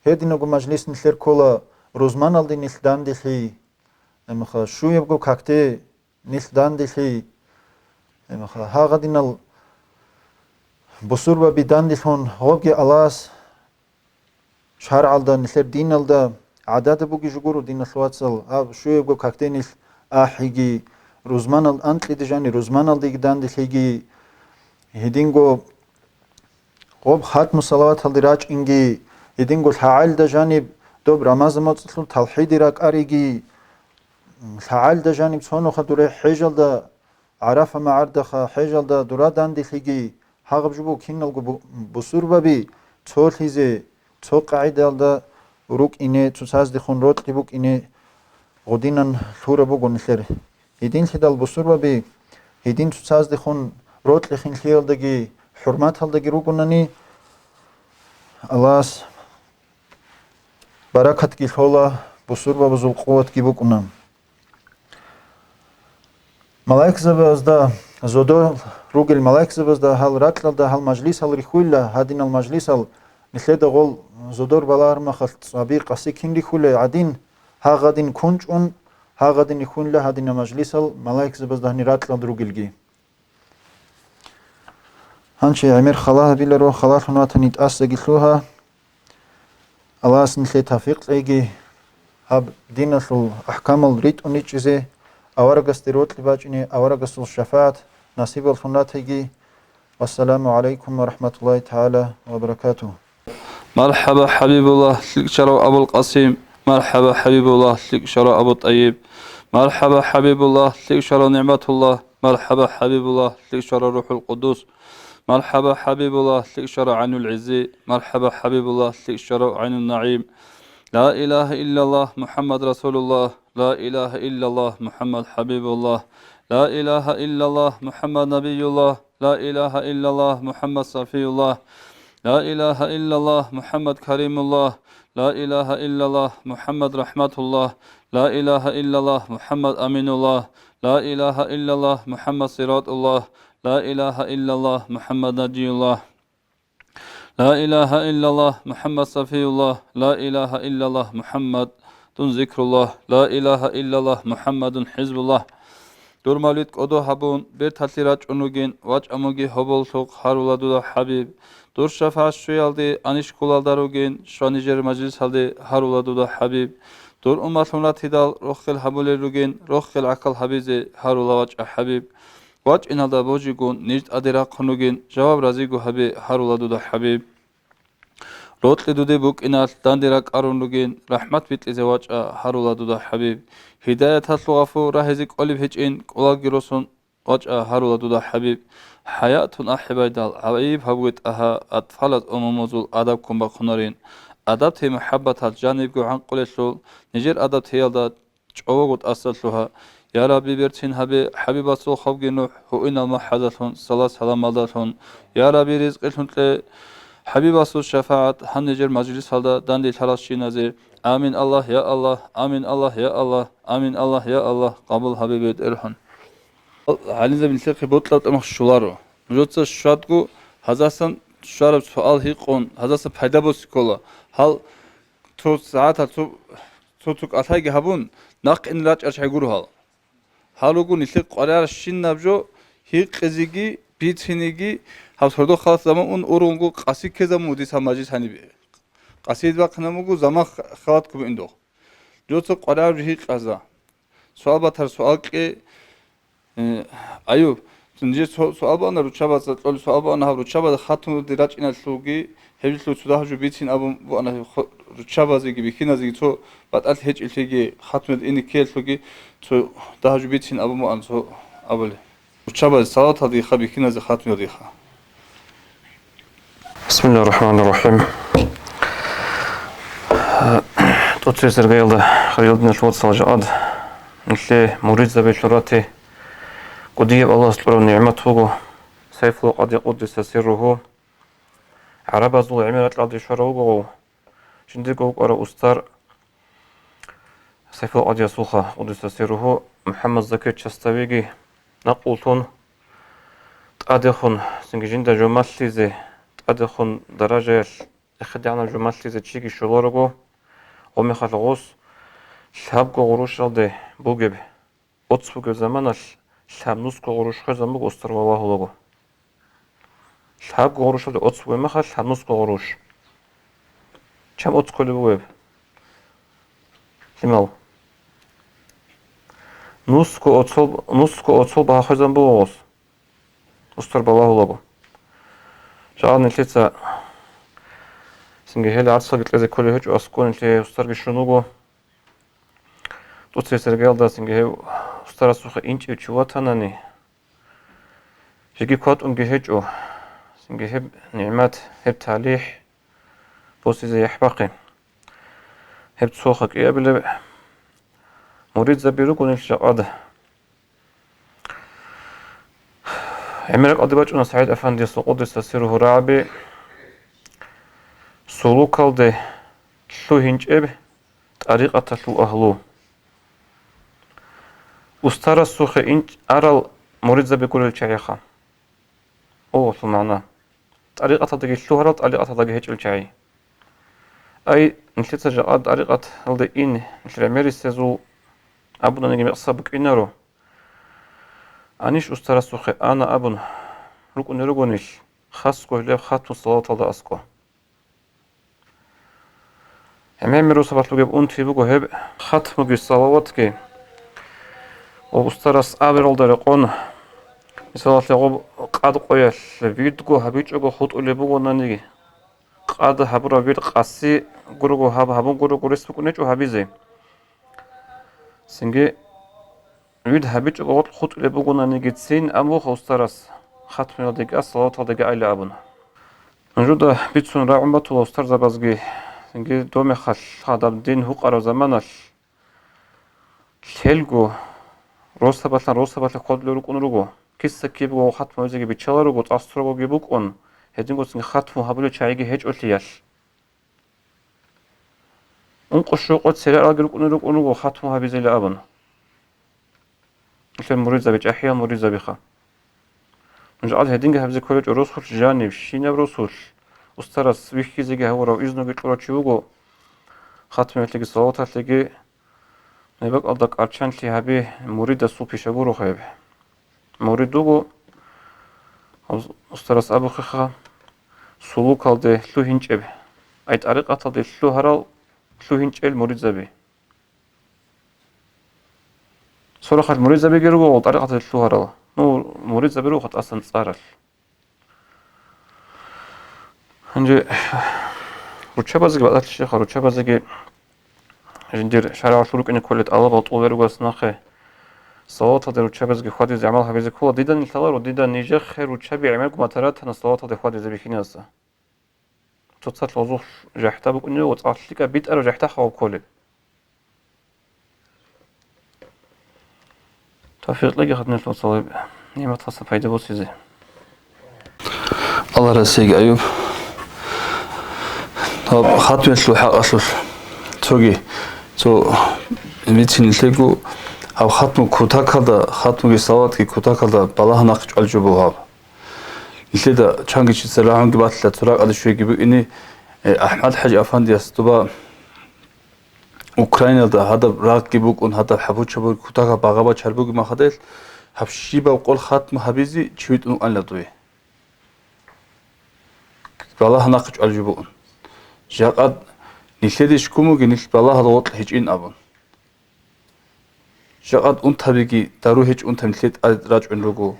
Гьединабго мажлис нилъер ккола, рузманалде нилъ данделъи, гьемаха, щуябго какде нилъ данделъи, гьемаха, гьагъадинал бусурбаби данделъун, гъобги Аллагьас шаргӀалда, нилъер диналда гӀадада буги жугуру, диналъул вацал, гьаб щуябго какде нилъ ахӀиги, рузманал анкьиде жани, рузманалдеги данделъиги, гьединго гъоб хатму салаваталде рачӀинги, гьединго лъагӀалда жаниб доб рамазан моцӀалъул тавхӀиде ракӀариги, лъагӀалда жаниб цонуха дуре хӀежалда, ГӀарафа магӀардаха хӀежалда дура данделъиги, гьагъаб жо буго киналго бу-, бусурбаби цолъизе, цо къагӀидалда рукӀине, цоцаздехун рокьи букӀине гъудинан лъураб буго нилъер. Гьединлъидал бусурбаби Гьедин цоцаздехун рокьи-хинлъиялдаги хӀурматалдаги ругонани, Аллагьас баракатги лъола, бусурбабазул къуватги букӀуна. Малаикзабазда, зодор ругел малаикзабазда гьал ракьалда гьал мажлисал рихьуйла, гьадинал мажлисал, нилъеда гъол зодор балагьармахалъ цӀаби къаси кин рихьулей гӀадин, гьагъадин кунчӀун, гьагъадин рихьунла гьадинал мажлисал малаикзабазда гьанир ракьалда ругелги. Гьанже гӀемер хала гьабиларо, халалъун ватани тӀасаги лъугьа. Аллагьас нилъее тавфикъ кьеги, гьаб диналъул ахӀкамал ритӀун ричӀчӀизе, аварагасде рокьи бачӀине, аварагасул шафагӀат насибаллъун ратайги. Вассаламу гӀалайкум ва рахӀматуллагьи тагӀала ва баракатугь. МархӀаба, ХӀабибуллагь, лъикӀ щварав Абул Къасим! МархӀаба, ХӀабибуллагь, лъикӀ щварав Абу ТӀайиб! МархӀаба, ХӀабибуллагь, лъикӀ щварав НигӀматуллагь! МархӀаба, ХӀабибуллагь, лъикӀ щварав РухӀул Къудус! МархӀаба, ХӀабибуллагь, лъикӀ щварав ГӀайнул ГӀиззи! МархӀаба, ХӀабибуллагь, лъикӀ щварав ГӀайнул НагӀим! Ла илагьа иллаллагь, МухӀаммад расулуллагь! Ла илагьа иллаллагь, МухӀаммад хӀабибуллагь! Ла илагьа иллаллагь, МухӀаммад набиюллагь! Ла илагьа иллаллагь, МухӀаммад сафиюллагь! Ла илагьа иллаллагь, МухӀаммад каримуллагь! Ла илагьа иллаллагь, МухӀаммад рахӀматуллагь! Ла илагьа иллаллагь, МухӀаммад аминуллагь! Ла илагьа иллаллагь, МухӀаммад сиратуллагь! Ла илагьа иллаллагь, МухӀаммад нажиюллагь! Ла илагьа иллаллагь, МухӀаммад сафиюллагь! Ла илагьа иллаллагь, МухӀаммадун зикруллагь! Ла илагьа иллаллагь, МухӀаммадун хӀизбуллагь! Дур мавлид кӀодо гьабун, берталъе рачӀун ругин, вачӀамуги гьоболлъухъ гьарула дуда, ХӀабиб. Дур шафагӀат щвеялде анищ кколалда ругин, щва нижер мажлисалде гьарула дуда, ХӀабиб. Дур умматлъун ратидал рохел гьабулел ругин, рохел гӀахьал гьабизе гьарула, вачӀа, ХӀабиб. ВачӀиналда божигун ниж тӀаде рахъун ругин, жаваб разиго гьабе гьарула дуда, ХӀабиб. Рокьи дуде букӀиналъ данде ракӀарун ругин, рахӀмат бикьизе вачӀа гьарула дуда, ХӀабиб. Гьидаяталъул гъафу рагьизе кӀолеб гьечӀин, кӀулалги росун вачӀа гьарула дуда, ХӀабиб. ХӀаятун ахӀи байдал, гӀайиб гьабуге тӀагьа, атфалаз умумузул адаб ккун бахъунарин. Адаб тей мухӀаббаталъ жанибго гӀанкъулелъул, нижер адаб теялда чӀового тӀаса лъугьа. Я Рабби, берцин гьабе, ХӀабибасул хабги нухӀ гьуинал махӀазалъун, сала-саламалдалъун. Я Рабби, ризкъилъун кье ХӀабибасул шафагӀат гьаб нижер мажлисалда данде лъаралщиназе. Амин, Аллагь, я Аллагь, амин, Аллагь, я Аллагь, амин, Аллагь, я Аллагь, къабул гьабе, БетӀергьан. ГӀалимзаби, нилъехъе бокьараб тӀамах щоларо. Нужеца щвадго гьазасан щвараб суал гьикъун, гьазасан пайда босе ккола. Гьал цо сагӀаталъ цо, цо-цо кӀалъайги гьабун, нахъ ине рачӀарчӀай гуро гьал. Гьал руго нилъер къваригӀарщинаб жо гьикъизеги, бицинеги, гьаб сордо халат заман ун ургъунго къаси ккезабун вугес гьаб мажлис гьанибе. Къасияб бахъинаб буго заман х-, халат ккун индухъ. Жо цо къваригӀараб жо гьикъаза. Суал батар суал кье, э, Аюб, нижер цо суал бана руччабазда, кьолеб суал бана гьаб руччабазда хатмуде рачӀиналъулги, гьеб жо цо дагьаб жо бицин абун буана, хо-, руччабазеги бихьиназеги цо батӀалъи гьечӀелъиги, хатмуде ине ккеялъулги цо дагьаб жо бицин абун буана цо абулеб. Руччабазе салаваталдеха, бихьиназе хатмуялдеха. Бисмиллагьир рахӀманир рахӀим. ТӀоцебесеб иргаялда, хириял диналъул вацал, жакъа нилъее муридзаби лъурати кӀудияб Аллагьас кьураб нигӀмат буго, Сайфулла къади къуддиса сирругьу. ГӀарабазул гӀемерал ракьалде щварав вуго жиндирго вукӀарав устар Сайфулла къадиясулха, къуддиса сирругьу, МухӀаммад Закир Частавиги накълулъун, тӀадехун цинги жинда жо малъизе, тӀадехун даражаялъ эхедегӀанаб жо малъизе чиги щоларого, гъомехалъ гъос лъабго гъурущалде бугеб, оц бугеб заманалъ лъабнусго гъурущ хвезабун буго устар валагьулаго. Лъабго гъурущалде оц бугеб мехалъ лъабнусго гъурущ. Чан оц кколеб бугеб? Лъимал. Нусго оцол, нусго оцол багьа хвезабун буго гъос. Устар балагьулаго. Жагъа нилъеца цинги гьел гӀарцалги кьезе кколеб гьечӀо, аскӀов нилъее устарги щун вуго. ТӀоцебесеб иргаялда цинги гьев устарасухъе инчӀев чи ватанани, жеги кватӀунги гьечӀо, цинги гьеб нигӀмат, гьеб талихӀ босизе яхӀ бахъе. Гьеб цо хакӀиябилеб муридзаби руго нилъ жакъада. ГӀемерал къаде бачӀуна СагӀид-Афандиясул, къуддиса сирругьу, рагӀаби сулукалде лъугьинчӀеб тӀарикъаталъул агьлу. Устарасухъе инч-, арал муридзаби гурел чагӀиха. О, гьелъул магӀна. ТӀарикъаталдаги лъугьарал, тӀарикъаталдаги гьечӀел чагӀи. Ай, нилъеца жакъа тӀарикъаталде ин, нилъер гӀемерисезул абунаниги мекъса букӀинаро. Гьаниш устарасухъе ана абун рукӀунел руго нилъ, хасго гьелеб хатму салаваталда аскӀо. ГӀемер росабалъ бугеб унти буго гьеб хатмуги салаватги. Ва устарас абуралда рекъон, мисалалъе, гъоб къад къоялъ видго гьабичӀого хутӀулеб бугонаниги, къад гьабураб вид къаси гурого гьаб-, гьабун гурого рес букӀунечӀо гьабизе. Цинги вид гьабичӀого гъоркь хутӀулеб бугонанигицин, амуха устарас хатмуялдеги салаваталдеги айла абуна. Нужуда бицун рагӀун батула устарзабазги, цинги доб мехалъ гьадаб дин гьукъараб заманалъ лъелго росабалъан росабалъе кколел рукӀун руго, киса-кибго хатму гьабизеги биччалел руго, цӀакъ строгоги букӀун, гьединго цинги хатму гьабулел чагӀиги гьечӀолъиялъ. Ункъо-щокъо цераралги рукӀунел рукӀун руго хатму гьабизейилан абун. Нилъер муридзаби, чӀахӀиял муридзабиха. Нуж гьадин гьединги гьабизе кколечӀо, росулъ жаниб, щинаб росулъ, устарас вихьизеги гьавурав, изнуги кьурав чи вуго, хатмиялъеги салаваталъеги гьеб бакӀалда кӀарчанлъи гьаби муридасул пиша гуро гьеб. Мурид вуго, гьав устарас абухъеха, сулукалде лъугьинчӀеб, ай тӀарикъаталде лъугьарал, лъугьинчӀел муридзаби. Цо рахъалъ муридзабиги руго гъол тӀарикъаталде лъугьарал. Ну, муридзаби руго тӀасан цӀарал. Гьанже руччабазеги батӀалъищеха, руччабазеги жиндир шаргӀалъул рукӀине кколел тӀалабал тӀолел ругас нахъе, салаваталде руччабазеги хьвадизе гӀамал гьабизе ккола. Дида нилъаларо, дида нижехъе руччаби гӀемерго матаратана салаваталде хьвадизе бихьинаса. Цоцалъ гъозухъ жахӀда букӀунев ва цӀакъ лъикӀаб битӀараб жахӀда хаваб кколеб. Тавфикъ кьеги хатнелъул цалаб нигӀматалъа пайда босизе. Аллагь расиги, Аюб. Гьаб хатмиялъул хӀакъалъулъ цоги, цо бицин нилъего, гьаб хатму кутакалда, хатмуги салаватги кутакалда балагьа нахъчӀвал жо буго гьаб. Нилъеда чанги чи церагӀунги батила, цо ракӀалде щвеги букӀине, э, АхӀмад-хӀажи-афандияс доба Украиналда гьадаб рагъги букӀун, гьадаб хӀабучабуги кутакаб багъа-бачар бугеб махадел, гьаб щибаб къол хатму гьабизе чи витӀун вукӀанила дуе. Балагьа нахъе чӀвалеб жо бугун. Жакъа нилъеде щкун бугин, нилъ балагьал гъоркь гьечӀин абун. Жакъа унтабиги, дару гьечӀо унтаби нилъер тӀаде рачӀун руго.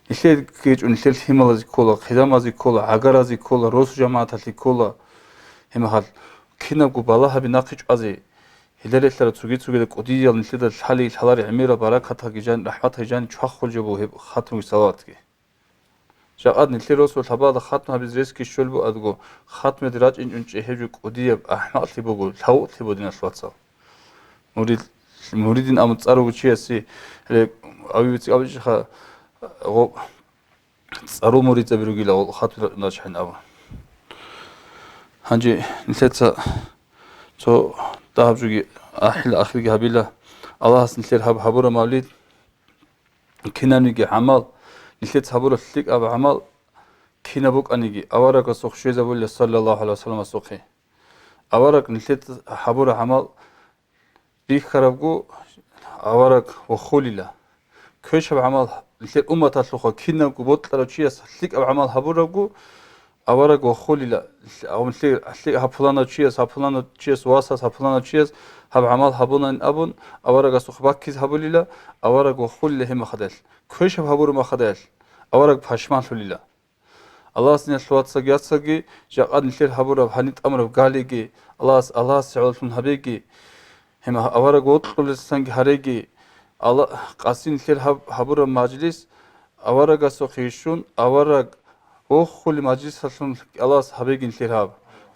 Нилъер гьечӀо, нилъер лъималазе ккола, хъизамазе ккола, гӀагаразе ккола, росу-жамагӀаталъе ккола. Гьебмехалъ кинабго балагьаби нахъе чӀвазе, гьелда релълъараб цоги-цогидал кӀудиял нилъеда лъалей лъаларел гӀемерал баракаталги жан, рахӀматалги жан чвахулеб жо буго гьеб хатмуги салаватги. Жакъа нилъер росулъ гьабаалда хатму гьабизе ресги щолеб бугадго, хатмуялде рачӀинчӀунчӀей гьеб жо кӀудияб ахӀмакълъи буго, лъавукълъи буго, диналъул вацал. Мурид, муридин абун цӀар руго чиясе, гьеле, авивеци абичӀеха, гъо-, цӀарул муридзаби ругила гъо-, хатму рачӀун рачӀинчӀин абун. Гьанже нилъеца цо дагьаб жоги ахӀила ахирги гьабила. Аллагьас нилъер гьаб гьабураб мавлид, кинабниги гӀамал, нилъеца гьабураб лъикӀаб гӀамал кинаб букӀаниги, аварагасухъ щвезабулеб, саллаллагьу гӀалайгьи вассаламасухъе. Авараг нилъеца гьабураб гӀамал рихьарабго, авараг вохулила. Квешаб гӀамал нилъер умматалъухъа кинабго бокьарав чияс лъикӀаб гӀамал гьабурабго, авараг вохулила, лъ-, лъи-, лъи-, гьаб пуланав чияс, гьаб пуланав чияс васас, гьаб пуланав чияс гьаб гӀамал гьабунин абун, аварагасухъ баккизе гьабулила, авараг вохулила гьеб махадалъ. Квешаб гьабураб махадалъ, авараг пашманлъулила. Аллагьас, диналъул вацаги яцаги, жакъа нилъер гьабураб гьаниб тӀамураб галиги, Аллагьас, Аллагьасе гӀололъун гьабеги, гьеб авараг вокьулесанги гьареги, Алла-, къаси нилъер гьаб-, гьабураб мажлис, аварагасухъе щун, авараг вохулеб мажлисалъун кӀалас гьабегин лъир гьаб.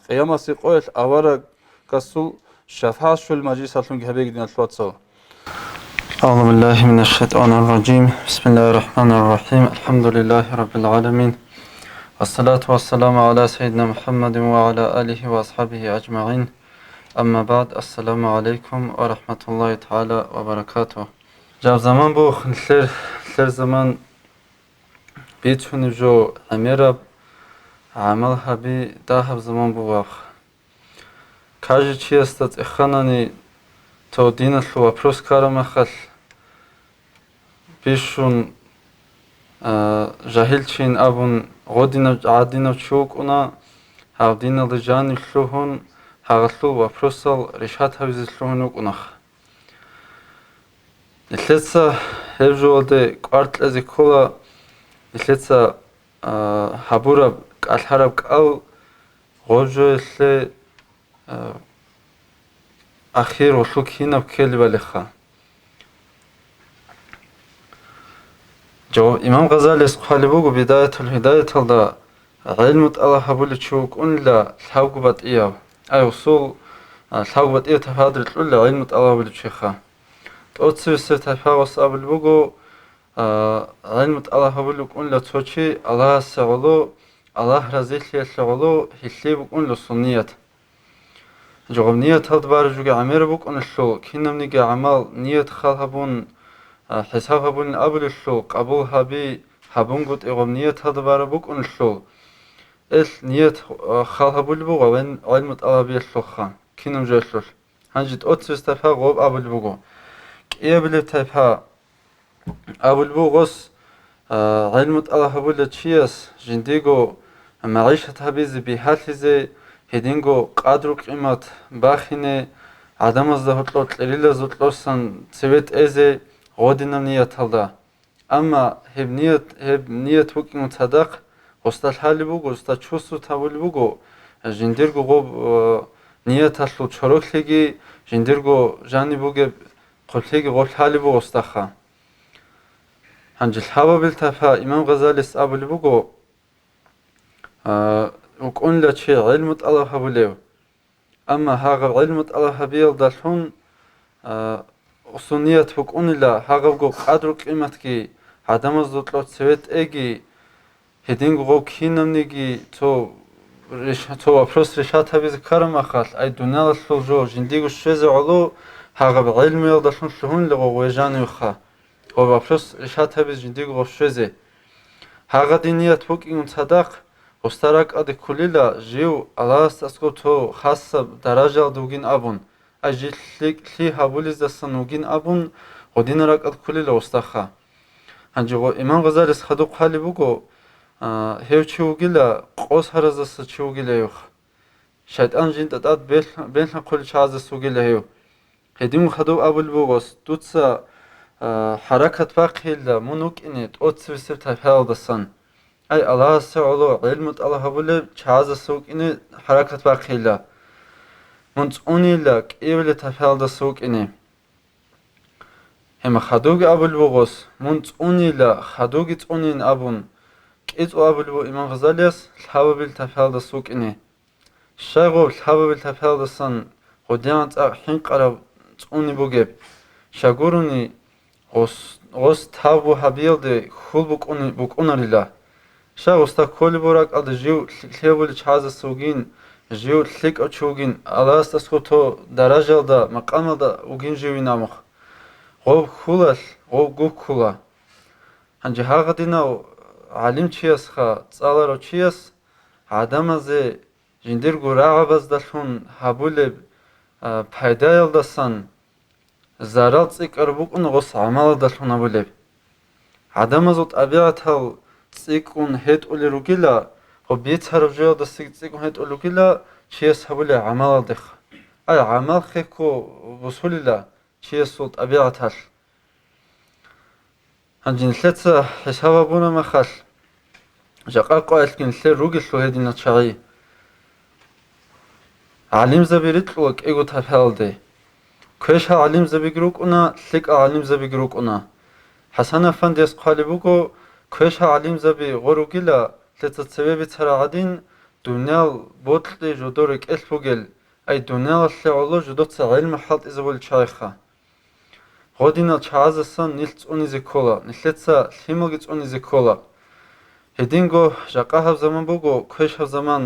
Къиямасеб къоялъ аварагасул шафагӀат щолеб мажлисалъунги гьабегин, диналъул вацал. أعوذ بالله من الشيطان الرجيم. بسم الله الرحمن الرحيم. الحمد لله رب العالمين. والصلاة والسلام على سيدنا محمد وعلى آله وأصحابه أجمعين. أما بعد. السلام عليكم ورحمة الله تعالى وبركاته. Жаб заман бух, нилъер, нилъер заман бицунеб жо гӀемераб, гӀамал гьаби дагьаб заман бугеб. Каждый чиясда цӀеханани цо диналъул вопрос ккараб мехалъ бищун, а, жагьилчийин абун гъодинав, гӀадинав чи вукӀуна, гьав диналда жанив лъугьун, гьагъалъул вопросал решать гьабизе лъугьун вукӀунаха. Нилъеца гьеб жоялде кӀвар кьезе ккола, нилъеца, а, гьабураб кӀалъараб кӀал гъоб жоялъе, а, ахир гъолъул кинаб ккелебалиха. Жо-, Имам Гъазалияс хъвалеб буго Бидаятул Гьидаяталда, гӀилму тӀалаб гьабулев чи вукӀунила лъабго батӀияв. Ай, усул, а, лъабго батӀияв тайпа гьадре кьула гӀилму тӀалаб гьабулев чиха. ТӀоцебесеб тайпа гъос абулеб буго, а, гӀилму тӀалаб гьабулев вукӀунила цо чи Аллагьасе гӀоло, Аллагь разилъиялъе гӀоло, гьелъие букӀунила усул ният. Жо-, гъоб нияталда бараб жоги гӀемераб букӀуналъул, кинабниги гӀамал ният хал гьабун, а, хӀисаб гьабунин абулелъул, къабул гьаби, гьабунгутӀи гъоб нияталда бараб букӀуналъул, эл ният, а, хал гьабулеб буго гӀен-, гӀилму тӀалабиялъулха, кинаб жоялъулъ. Гьанже тӀоцебесеб тайпа гъоб абулеб буго. КӀиабилеб тайпа абулеб буго гъос, а, гӀилму тӀалаб гьабулев чияс жиндиего магӀишат гьабизе, бигьалъизе, гьединго къадру-къимат бахине, гӀадамазда гьоркьор кьерилазда гьоркьосан цеве тӀезе гъодинаб нияталда. Амма гьеб ният, гьеб ният букӀингун цадахъ гъосда лъалеб буго, гъосда чувствовать гьабулеб буго, жиндирго гъоб, а, нияталъул чороклъиги, жиндирго жаниб бугеб хъублъиги гъоб лъалеб буго гъосдаха. Гьанже лъабабил тайпа Имам Гъазалияс абулеб буго, а, вукӀунила чи гӀилму тӀалаб гьабулев. Амма гьагъаб гӀилму тӀалаб гьабиялдалъун, а, усул ният букӀунила гьагъабго къадру-къиматги, гӀадамазда гьоркьор цеве тӀеги, гьединго гъоб кинабниги цо реш-, цо вопрос решать гьабизе ккараб мехалъ, ай, дуниялалъул жо жиндиего щвезе гӀоло, гьагъаб гӀилмуялдалъун лъугьунила гъов гъве жанивха, гъоб вопрос решать гьабизе жиндиего гъов щвезе. Гьагъадин ният букӀингун цадахъ, гъосда ракӀалде кколила жив Аллагьасда аскӀоб цо хасаб даражаялда вугин абун, ай, жив лъи-, лъи гьабулездасан вугин абун, гъодинаб ракӀалде кколила гъосдаха. Гьанже гъо-, Имам Гъазалияс хадуб хъвалеб буго, а, гьев чи вугила, къосараздаса чи вугила гьев. ШайтӀан жинда тӀад бел-, бенлъанхъулел чагӀаздаса вугила гьев. Гьедин хадуб абулеб буго, дуца, а, хӀаракат бахъейилла мун вукӀине тӀоцебесеб тайпаялдасан. Ай, Аллагьасе гӀоло гӀилму тӀалаб гьабулеб чагӀаздаса вукӀине хӀаракат бахъейилла. Мун цӀунейилла кӀиабилеб тайпаялдаса вукӀине. Гьеб хадубги абулеб буго, мун цӀунейилла, хадубги цӀунейин абун, кӀицӀго абулеб буго Имам Гъазалияс лъабабил тайпаялдаса вукӀине. Щай гъоб лъабабил тайпаялдасан гъодигӀан цӀакъ хӀинкъараб цӀуни бугеб? Щай гурони, гъос, гъос тавбу гьабиялде хьул букӀуни-, букӀунарила. Щай гъосда кколеб буго ракӀалда жив лъикӀлъи гьабулел чагӀаздаса вугин, жив лъикӀав чи вугин, Аллагьасда аскӀоб цо даражаялда, макъамалда вугин живин абун. Гъоб хьулалъ, гъоб гуккула. Гьанже гьагъадинав гӀалимчиясха цӀаларав чияс гӀадамазе жиндирго рагӀабаздалъун гьабулеб, а, пайдаялдасан зарал цӀикӀкӀараб букӀуна гъос гӀамалалдалъун гьабулеб. ГӀадамазул тӀабигӀатал цӀикӀкӀун гьетӀулел ругила, гъоб бицараб жоялдасаги цӀикӀкӀун гьетӀулел ругила чияс гьабулеб гӀамалалдеха. Ай, гӀамал хехго бусулила чиясул тӀабигӀаталъ. Гьанже нилъеца хӀисаб гьабуна махалъ, жакъа къоялъги нилъер ругелъул гьединал чагӀи. ГӀалимзаби рикьула кӀиго тайпаялде. Квеша гӀалимзабиги рукӀуна, лъикӀал гӀалимзабиги рукӀуна. ХӀасан-афандияс хъвалеб буго, квеша гӀалимзаби гъо ругила, лъеца цеве бицарал гӀадин, дуниял бокьи жодор рекӀелъ бугел, ай, дуниялалъе гӀоло жодоца гӀилму хӀалтӀизабулел чагӀиха. Гъодинал чагӀаздасан нилъ цӀунизе ккола, нилъеца лъималги цӀунизе ккола. Гьединго жакъа гьаб заман буго, квеш гьаб заман,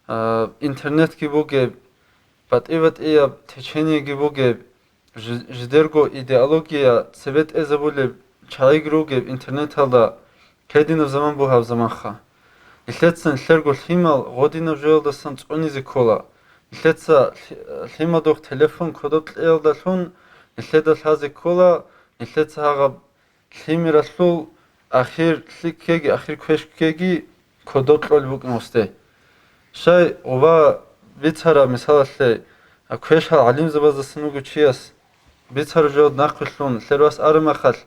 а, интернетги бугеб, батӀи-батӀияб течениеги бугеб, жи-, жидерго идеология цебетӀезабулеб чагӀиги ругеб интернеталда, гьединаб заман буго гьаб заманха. Нилъеца нилъерго лъимал гъодинаб жоялдасан цӀунизе ккола. Нилъеца лъи-, лъимадухъ телефон кодоб кьеялдалъун нилъеда лъазе ккола, нилъеца гьагъаб лъимералъул ахир лъикӀккеги, ахир квеш ккеги кодоб кьолеб букӀин гъосде. Щай гъуба бицараб мисалалъе, квешал гӀалимзабаздасан вуго чияс бицараб жо нахъвилълъун, лъер вас арамахалъ,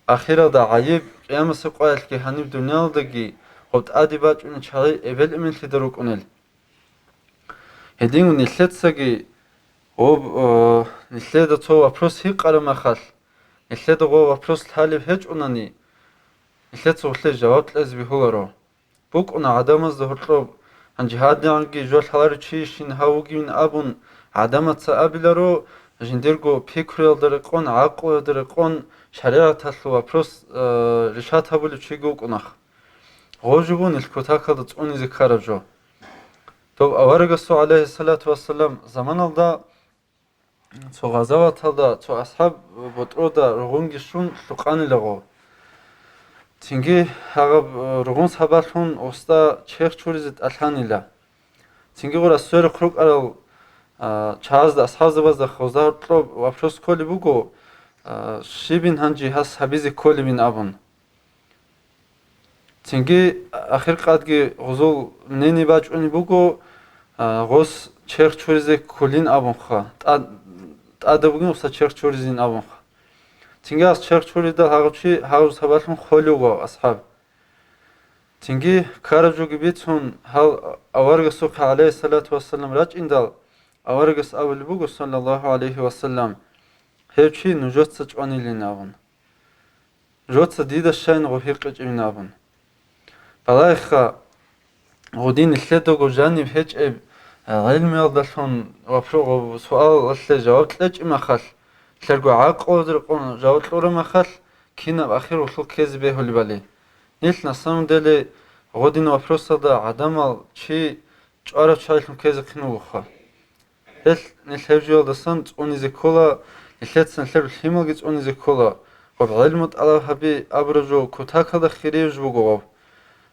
ахиралда гӀайиб, къиямасеб къоялъги гьаниб дуниялалдаги гъоб тӀаде бачӀунел чагӀи эбел-эменлъида рукӀунел. Гьедин нилъецаги гъоб, э, нилъеда цо вопрос гьикъараб махалъ, нилъеда гъо вопрос лъалеб гьечӀунани, нилъеца гъулъе жаваб кьезе бегьуларо. БукӀуна гӀадамазда гьоркьоб, гьанже гьадигӀанги жо лъаларев чийищин гьав вугевин абун, гӀадамаца абиларо, жиндирго пикруялда рекъон, гӀакълуялда рекъон шаригӀаталъул вопрос, э, решат гьабулев чиги вукӀунах. Гъо жубун ил кутакалда цӀунизе ккараб жо. Доб аварагасул, гӀалайгьиссалату вассалам, заманалда цо гъазаваталда цо асхӀаб ботӀрода ругъунги щун лъукъанила гъо. Цинги гьагъаб, э, ругъун сабаблъун гъосда черх чуризе тӀалъанила. Цинги гъура сверухъ рукӀарал, а, чагӀазда, асхӀабзабазда гъозда гьоркьоб вопрос кколеб буго, а, щибин гьанже гьас гьабизе кколебин абун. Цинги ахиркъадги гъузул мнение бачӀунеб буго, а, гъос черх чуризе кколин абунха, тӀад-, тӀада бугин гъуса черх чуризин абунха. Цинги гьас черх чуридал гьагъав чи гьагъав сабаблъун холев вав асхӀаб. Цинги ккараб жоги бицун, гьал аварагасухъе, гӀалайгьиссалату вассалам, рачӀиндал, аварагас абулеб буго, саллаллагьу гӀалайгьи вассалам, гьев чи нужеца чӀванилин абун. Жоца дида щайин гъоб гьикъичӀебин абун. Балагьеха, гъудин нилъедаго жаниб гьечӀеб, а, гӀелмуялдалъун вапро-, гъоб суалалъе жаваб кьечӀеб махалъ, лъерго гӀакълуялда рекъон жаваб кьураб махалъ, кинаб ахир гъулъул ккезе бегьулебали. Нилъ на самом деле гъодин вопросалда гӀадамал чи чӀварав чагӀилъун ккезехъин вугоха. Гьелъ нилъ гьев жоялдасан цӀунизе ккола, нилъеца нилъер лъималги цӀунизе ккола, гъоб гӀелму тӀалаб гьаби абураб жо кутакалда хирияб жо буго гъоб.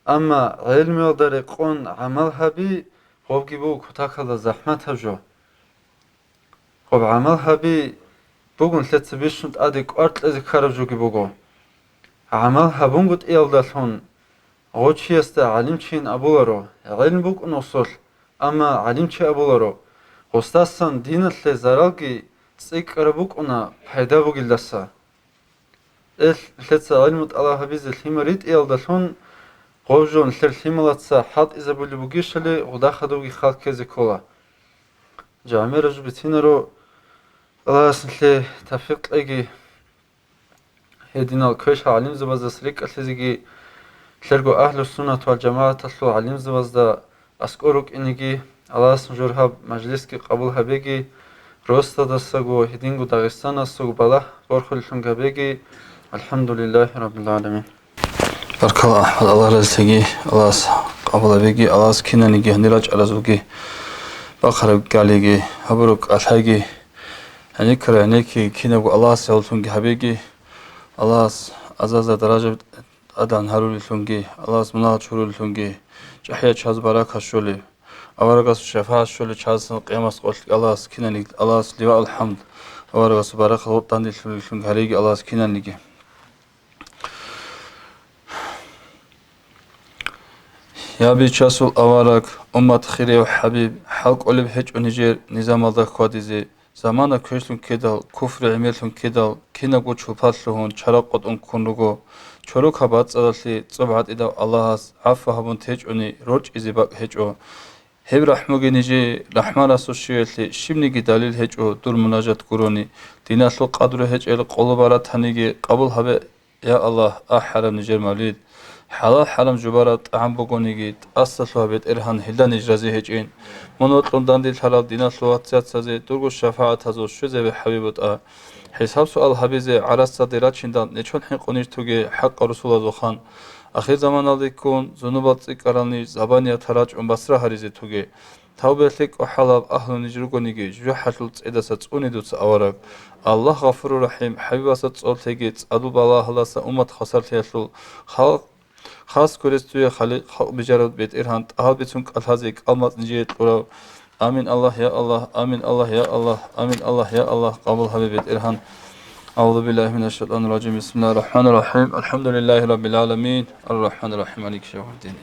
Амма гӀелмуялда рекъон гӀамал гьаби гъобги буго кутакалда захӀматаб жо. Гъоб гӀамал гьаби буго нилъеца бищун тӀаде кӀвар кьезе ккараб жоги буго. ГӀамал гьабунгутӀиялдалъун гъо чиясда гӀалимчийин абуларо, гӀелм букӀун гъосулъ, амма гӀалимчи абуларо, гъосдасан диналъе заралги цӀикӀкӀараб букӀуна пайда бугелдаса. Эл, нилъеца гӀелму тӀалаб гьабизе лъимал ритӀиялдалъун, гъов жо нилъер лъималаца хӀалтӀизабулеб бугищали гъуда хадубги хал ккезе ккола. ЖагӀмераб жо бицинаро, Аллагьас нилъее тавфикъ кьеги. Гьединал квешал гӀалимзабаздаса рикӀкӀалъизеги, лъерго Агьлу-суннат вал-жамагӀаталъул гӀалимзабазда аскӀор рукӀинеги, Аллагьас нужер гьаб мажлисги къабул гьабеги, росдадасаго, гьединго Дагъистанасаго балагь борхулелъун гьабеги. АлхӀамдулиллагьи раббил гӀаламин. Баркалла, АхӀмад, Аллагь разилъеги, Аллагьас къабул гьабеги, Аллагьас кинаниги гьанир рачӀаразулги бахъараб ккалиги, гьабураб кӀалъайги, гьаниккара гьанекки кинабго Аллагьас гьавллъунги гьабеги, Аллагьас азазда даража тӀадегӀан гьарулелъунги, Аллагьас мунагьал чурулелъунги, чӀахӀиял чаз баракат щолеб, аварагасул шафагӀат щолеб чаз къиямас къолъ Аллагьас киналги, Аллагьас ливаул хӀамд, аварагасул баракат гъоркь данделъулелъунги гьареги Аллагьас киналниги. Я бичасул авараг, уммат хирияв хӀабиб, хӀал кӀолеб гьечӀо нижер низамалда хьвадизе, замана квешлъун ккедал, куфру гӀемерлъун ккедал, кинабго чулпа лъугьун, чара къотӀун ккун руго. Чорокаб бацӀцӀадалъе цӀоб гӀатӀидав Аллагьас гӀафу гьабун течӀони, рорчӀизе бакӀ гьечӀо. Гьеб рахӀмуги нижее, рахӀман расул щивелъе щибниги далил гьечӀо дур мунажат гурони, диналъул къадру гьечӀел къоло баратаниги къабул гьабе. Я Аллагь, ахӀараб нижер мавлид, ХӀалал-хӀарам жубараб тӀагӀам бугониги, тӀасалъугьа, БетӀергьан, гьелда ниж рази гьечӀин. Мун вокьун данделъарал диналъул вацазе дурго шафагӀатазул щвезабе хӀаби бутӀа. ХӀисаб-суал гьабизе гӀарасаде рачиндал нечон хӀинкъунищ туге хӀакъа русулазул хан. Ахирзаманалдеккун зунубал цӀикӀкӀарал ниж забаниятал рачӀун басра гьаризе туге. Тавбиялъе кӀвахӀалаб агьлу ниж ругониги, жужахӀалъул цӀедаса цӀуне дуца, авараг. Аллагь гъафуру рахӀим, хӀабибаса цӀолъеги, цӀадул балагьалдаса уммат хвасарлъиялъул халкъ, хас ккурес дуе хали-, халкъ бижараб БетӀергьан, тӀагьал бицун кӀалъазе кӀал-мацӀ нижее кьурав. Амин, Аллагь, я Аллагь, амин, Аллагь, я Аллагь, амин, Аллагь, я Аллагь, къабул гьабе, БетӀергьан. أعوذ بالله من الشيطان الرجيم. بسم الله الرحمن الرحيم. الحمد لله رب العالمين. الرحمن الرحيم. مالك يوم الدين.